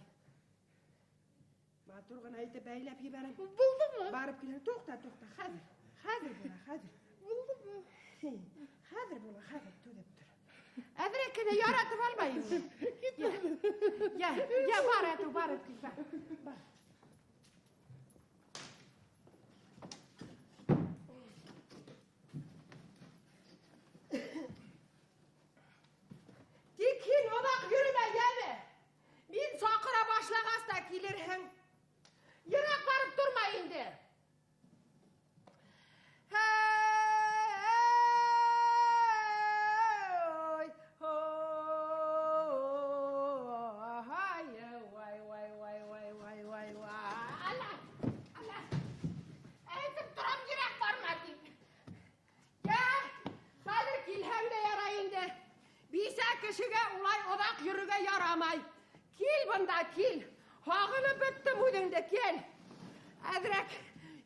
Матур ғына итеп бәйләп ебәрәм. Булдымы? Барып килер. Туҡта, туҡта, хәҙер. Хәҙер була, хәҙер. Булдымы? Хәҙер була, хәҙер түҙеп тор. Әҙерәк кенә яратып алмайым. Я, я, бар, әтеү, барып кил, бар. Бар. Тик һин оҙаҡ йөрөмә, йәме? Мин саҡыра башлағас та килерһең. Йыраҡ барып торма инде. Һей, һой, һай, вай, вай, вай, вай, вай, вай, вай. Алла, алла. Әйтеп торам, йыраҡ барма тип. Йә, хәҙер килһәң дә ярай инде. Бисә кешегә улай оҙаҡ йөрөргә ярамай. Кил бында, кил. Һағынып бөттөм үҙеңде, кил. Әҙерәк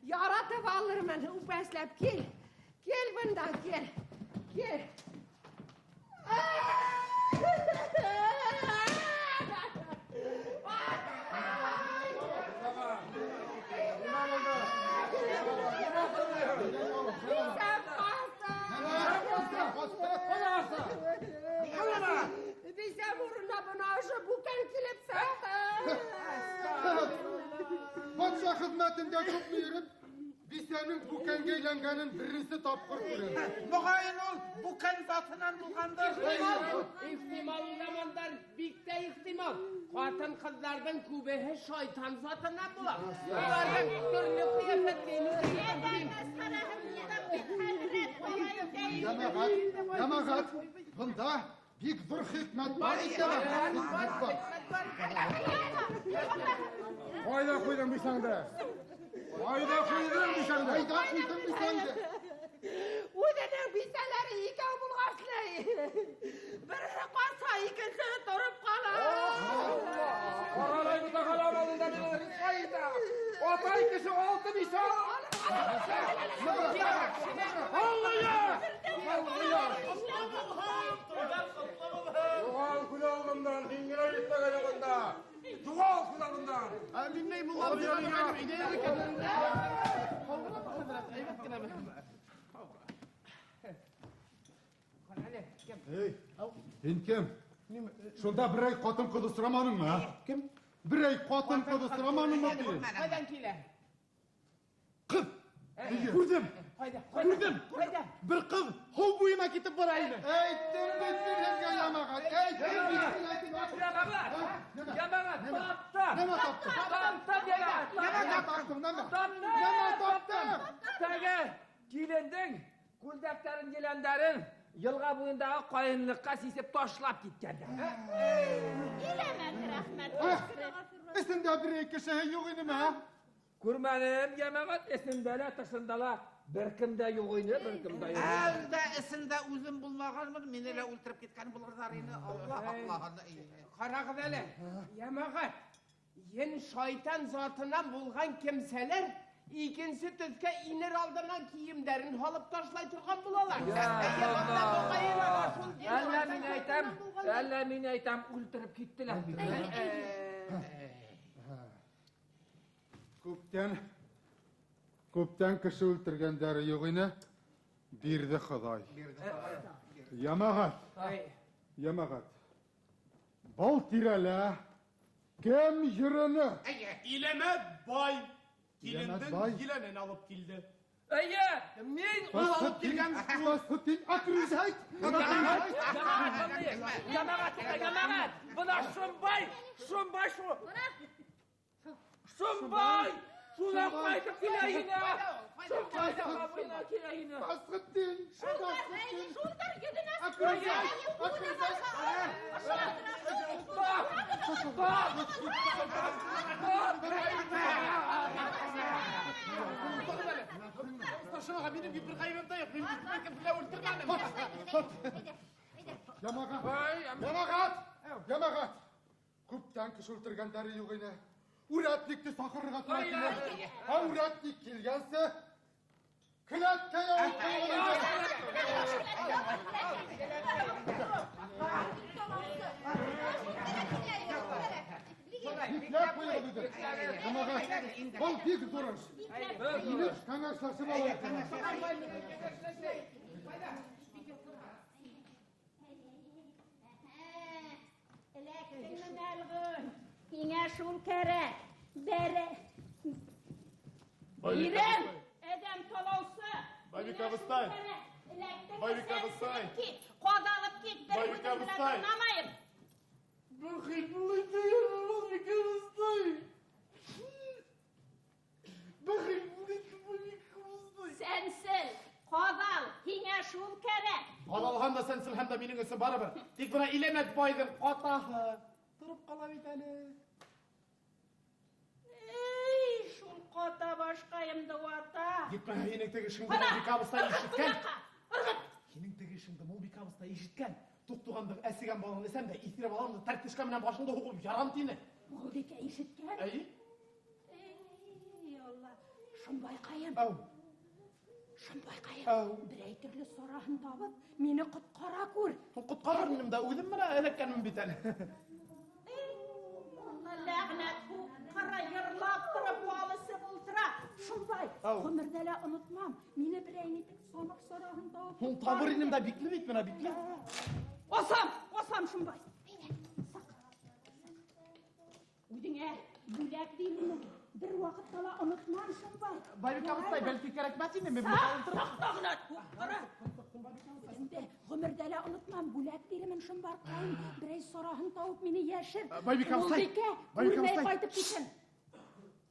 яратып алырмын, үпәсләп кил. Кил бында, кил. Кил. Бисәм урынына бына ошо бүкән килеп сыҡты. Батша хеҙмәтендә күпме йөрөп, бисәнең бүкәнгә әйләнгәнен беренсе тапҡыр күрәм. Моғайын ул бүкән затынан булғандыр. Ихтимал ул замандар бик тә ихтимал. Ҡатын-ҡыҙҙарҙың күбеһе шайтан затынан була. Уларҙың төрлө ҡиәфәткә Йәмәғәт, йәмәғәт, бында бик ҙур хикмәт бар икән. Хикмәт бар. Ҡайҙа ҡуйҙың бисәңде? Ҡайҙа ҡуйҙың бисәңде? Ҡайҙа ҡуйҙың бисәңде? Үҙенең бисәләре икәү булғас ни? Береһе ҡасһа, икенсеһе тороп ҡала. Ҡаралай бутағалам алдында мине ҡайҙа? Атай кеше алты бисә. Аллая! Юғал күҙ алдымдан, һин генә етмәгән юғында. Юғал күҙ алдымдан. Ә, мин ни мулла өйҙә икән. Әйбәт кенә. Эй, һин кем? Шунда берәй ҡатын-ҡыҙ осраманыңмы, ә? Кем? Берәй ҡатын-ҡыҙ осраманыңмы тием? Ҡайҙан килә? Ҡыҙ. Күрҙем. Ҡайҙа? Күрҙем. Ҡайҙа? Бер ҡыҙ һыу буйына китеп бара ине. Әйттем бит мин һеҙгә, йәмәғәт. Әйттем бит мин, әйттем. Йәмәғәт, йәмәғәт, таптым. Нәмә таптың? Таптым, йәмәғәт. Нәмә таптың, нәмә? Таптым. Нәмә таптың? Теге килендең күлдәктәрен, еләндәрен йылға буйындағы ҡайынлыҡҡа сисеп ташлап киткәндәр. Иләмәт, рәхмәт. Эсендә берәй кешеһе юҡ инеме, ә? Күрмәнем, йәмәғәт, эсендә лә, тышында ла бер кем дә юҡ ине, бер кем дә юҡ ине. Әлдә эсендә үҙем булмағанмын, мине лә үлтереп киткән булырҙар ине. Алла һаҡлаһын. Ҡарағыҙ әле, йәмәғәт, ен шайтан затынан булған кемсәләр икенсе төҫкә инер алдынан кейемдәрен һалып ташлай торған булалар. Әллә мин әйтәм, әллә мин әйтәм, үлтереп киттеләр. Күптән, күптән кеше үлтергәндәре юҡ ине. Бирҙе Хоҙай. Йәмәғәт, йәмәғәт. Был тирәлә кем йөрөнө? Иләмәт бай. Иләмәт Килендең бай. еленен алып килде. Эйе, мин ул алып килгән. Фасхутдин Акризайт. Йәмәғәт, йәмәғәт, йәмәғәт. Бына Шомбай, Шомбай шу. Шомбай! Шунан ҡайтып килә ине. Фәсхетдин! Фәсхетдин! Шулдыр, йөҙөнә Старшинаға минең бит бер ғәйебем дә юҡ. Мин бит бер кемде лә үлтергәнем. Ямағат! Ямағат! Ямағат! Күптән кеше үлтергәндәре юҡ ине. Үрәтникте саҡырырға тура килә. Ә үрәтник килгәнсе, келәткә ябып ҡуйған Бикләп ҡуйығыҙ үҙе. Ямағат, был бик ҙур эш. Инеп кәңәшләшеп алайыҡ. Эләктеңме, мәлғүн? Һиңә шул кәрәк. Бәрә. Ирем, әҙәм талаусы. Байбикә абыстай. Эләктеңме, Байбикә абыстай. сәнселеп кит, ҡаҙалып кит, бер Байбикә һүҙең белән абыстай. тыңламайым. Бәхил булды, Байбикә абыстай. Бәхил булды, Байбикә абыстай. Сәнсел, ҡаҙал, һиңә шул кәрәк. Ҡаҙалһам да сәнселһәм дә минең өсөн барыбер. Тик бына Иләмәт байҙың ҡатаһы тороп ҡала бит әле. Эй, шул ҡата башҡайымды вата. Етмәһә һинең теге эшеңде Ҡана, Мулбикә абыстай ырғыт ишеткән. ҡунаҡҡа, ырғыт. Һинең теге эшеңде Мулбикә абыстай ишеткән. Туҡтуғандың әсегән балын эсәм дә, иҫереп алам да, тәртешкә менән башыңды һуғып ярам тине. Мулбикә ишеткән? Әйе. Эй, Алла, Шомбайҡайым. Ау. Шомбайҡайым. Ау. Берәй төрлө сараһын табып, мине ҡотҡара күр. Ҡотҡарыр инем дә, үҙем менән эләккәнмен бит әле. Эй, Алла, ләғнәт, ҡара йырлап тороп, алысып ултыра. Шомбай, Ау. ғүмерҙә лә онотмам. Мине берәй нитек санап сараһын табып Һуң табыр инем дә, бикле бит менә, бикле. Асам, асам, Шомбай. Үҙеңә бүләк бирмен. Бер ваҡытта ла онотмам, Шомбай. Байбикә абыстай, бәлки кәрәкмәҫ ине, мин Саҡ, ултырам. саҡ, ләғнәт, ҡара. Үҙеңде ғүмерҙә лә онотмам, бүләк бирмен, Шомбайҡайым. Берәй сараһын табып мине йәшер. Байбикә абыстай, Мулбикә, Байбикә күрмәй абыстай. ҡайтып китһен.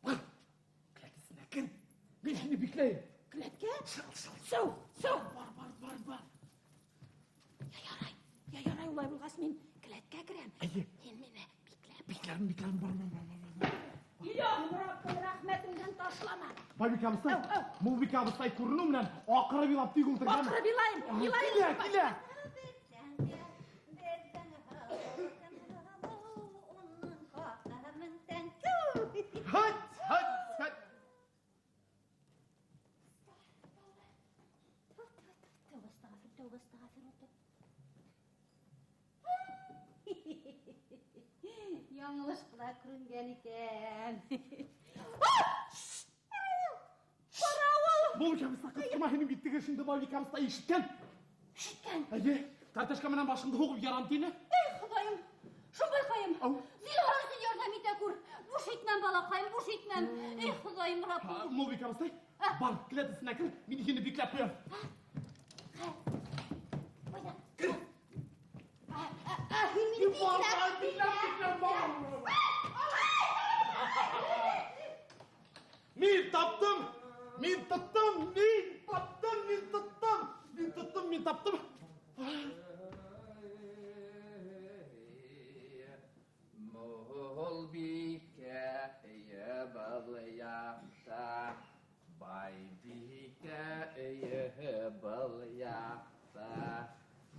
Бар, келәтесенә кер. Мин һине бикләйем. Келәткә? Сыу, сыу. Бар, бар, бар, бар. Я ярай, я ярай, улай булғас мин келәткә керәм. Әйе. Һин мине бикләп. Бикләрмен, бикләрмен, бар, бар, бар, бар, бар. Илаһым, Раббым, рәхмәтеңдән ташлама. Байбикә абыстай, Ау, ау. Мулбикә абыстай күренеү менән аҡырып илап тик ултырған. Аҡырып илайым, илайым. Килә, килә. Хат, хат, хат. Яңылыш ҡына күренгән икән. Ҡарауыл! Мулбикә абыстай, ҡысҡырма, һинең бит теге эшеңде Байбикә абыстай ишеткән. Ишеткән? Әйе, тәртәшкә менән башыңды һуғып ярам тине. Эй, Хоҙайым, Шомбайҡайым, Ау. зинһар өсөн ярҙам итә күр. Буш итмәм, балаҡайым, буш итмәм. Эй, Хоҙайым, Раббым. Мулбикә абыстай, бар, келәт эсенә кер, мин һине бикләп ҡуям. Кер. Һин мине Бар, бикләп, бар, бикләп, бикләп, бар. Мин таптым, мин тоттом, мин таптым, мин тоттом, мин тоттом, мин таптым. Мулбикә өйө был яҡта, Байбикә өйө был яҡта.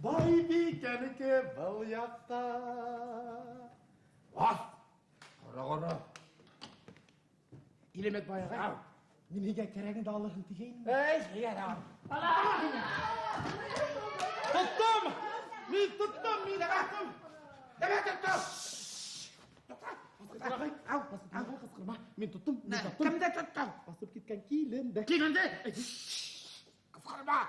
Байбикәнеке был яҡта. Вах! Ҡара, ҡара. Иләмәт бай ағай, мин һиңә кәрәгеңде алырһың тигәйнем. Эй, һиңә. Тоттом! Мин тоттом, мин тоттом! Нимә тоттоң? Ау, ҡысҡырма. Мин тоттом, мин таптым. Кемде тоттоң? Басып киткән киленде. Киленде? Ҡысҡырма.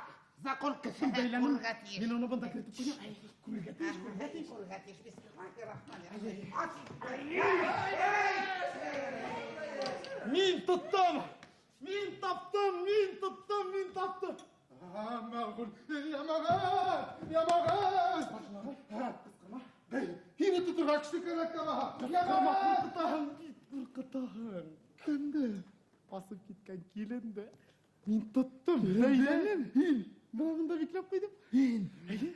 Закон кеше Бәйләнем. күрергә тейеш. Мин уны бында кертеп ҡуям. Ай, күрергә тейеш, күрергә тейеш. Күрергә тейеш. Бисмиллахир-рахманир-рахим. Мин тоттом! Мин таптым, мин тоттом, мин таптым. Мәғүл, ямағат, ямағат. Ҡысҡырма. Һине тоторға кеше кәрәк тә баһа. Ҡысҡырма, ҡурҡытаһың бит, ҡурҡытаһың. Кемде? Басып киткән киленде. Мин тоттом, бәйләнем. Һин. Менә монда бикләп куйдым. Һин. Әйе.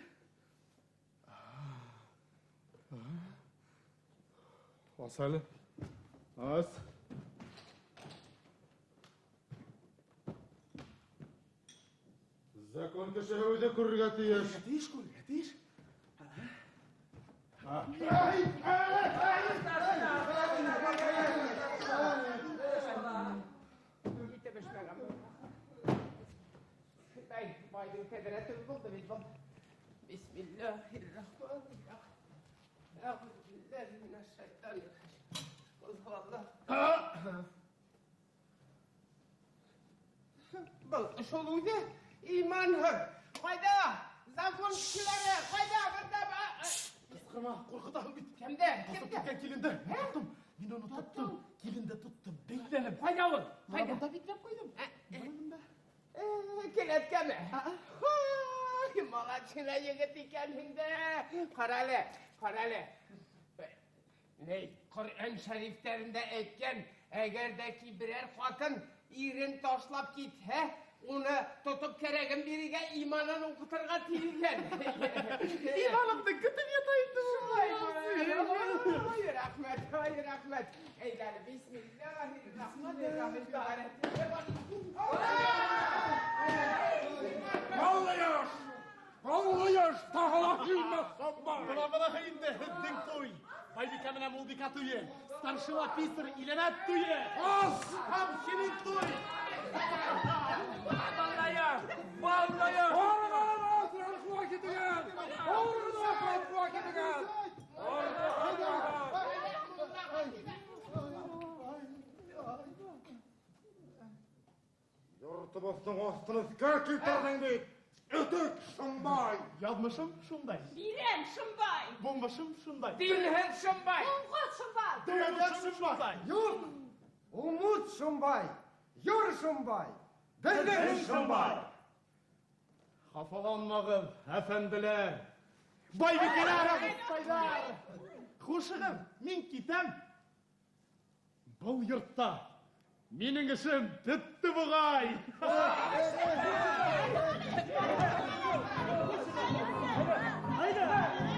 Ас әле. Ас. Закон кеше үзе күрергә тиеш. Тиеш күрергә тиеш. Итеп эшләгән. Бай, байдың тәҙрә төбө булды бит был. Бисмиллаһир-рахманир-рахим. Әғүзу биллаһи минәш-шайтанир-раҗим. Qul huvallah. Был шул үҙе иманһыҙ. Ҡайҙа? Закон кешеләре, ҡайҙа? Бында Кысҡырма, ҡурҡытаһың бит. Кемде? Басып киткән киленде. Тоттом. Мин уны тоттом. Киленде тоттом. Бәйләнеп. Ҡайҙа ул? Менә монда бикләп ҡуйҙым. Менә монда. Келәткәме? Ай, молодчина егет икәнһең дә. Ҡара әле, ҡара әле. Ней, Ҡөрьән шәрифтәрендә әйткән, әгәр дә ки берәр ҡатын ирен ташлап китһә, уны тотоп кәрәген бирергә, иманын уҡытырға тиергән. Иманымды көтөп ята инде. Ай, рәхмәт, ай, рәхмәт. Әйҙә әле, бисмиллаһир-рахманир-рахим. Баллыяш! Баллыяш, тағы ла килмәҫ Шомбай! Бына бына инде һеҙҙең туй. Байбикә менән Мулбикә туйы. Старшина писарь Иләнәт туйы. Ас! Һәм һинең туй. Баллыяш! Баллыяш! Орынға Франсуа китегеҙ! Орынға Франсуа китегеҙ! Йортыбыҙҙың аҫтын өҫкә килтерҙең бит. Өтөк Шомбай! Яҙмышым шундай. Бирән Шомбай. Бумбышым шундай. Динһеҙ Шомбай. Дуңғыҙ Шомбай. Дуңғыҙ Шомбай. Юр! Умут Шомбай! Юр Шомбай! Беҙҙең Шомбай! Хафаланмағыҙ, әфәнделәр. Байбикәләр, абыстайлар. Хушығыҙ, мин китәм. Был йортта минең эшем бөттө буғай. Айда!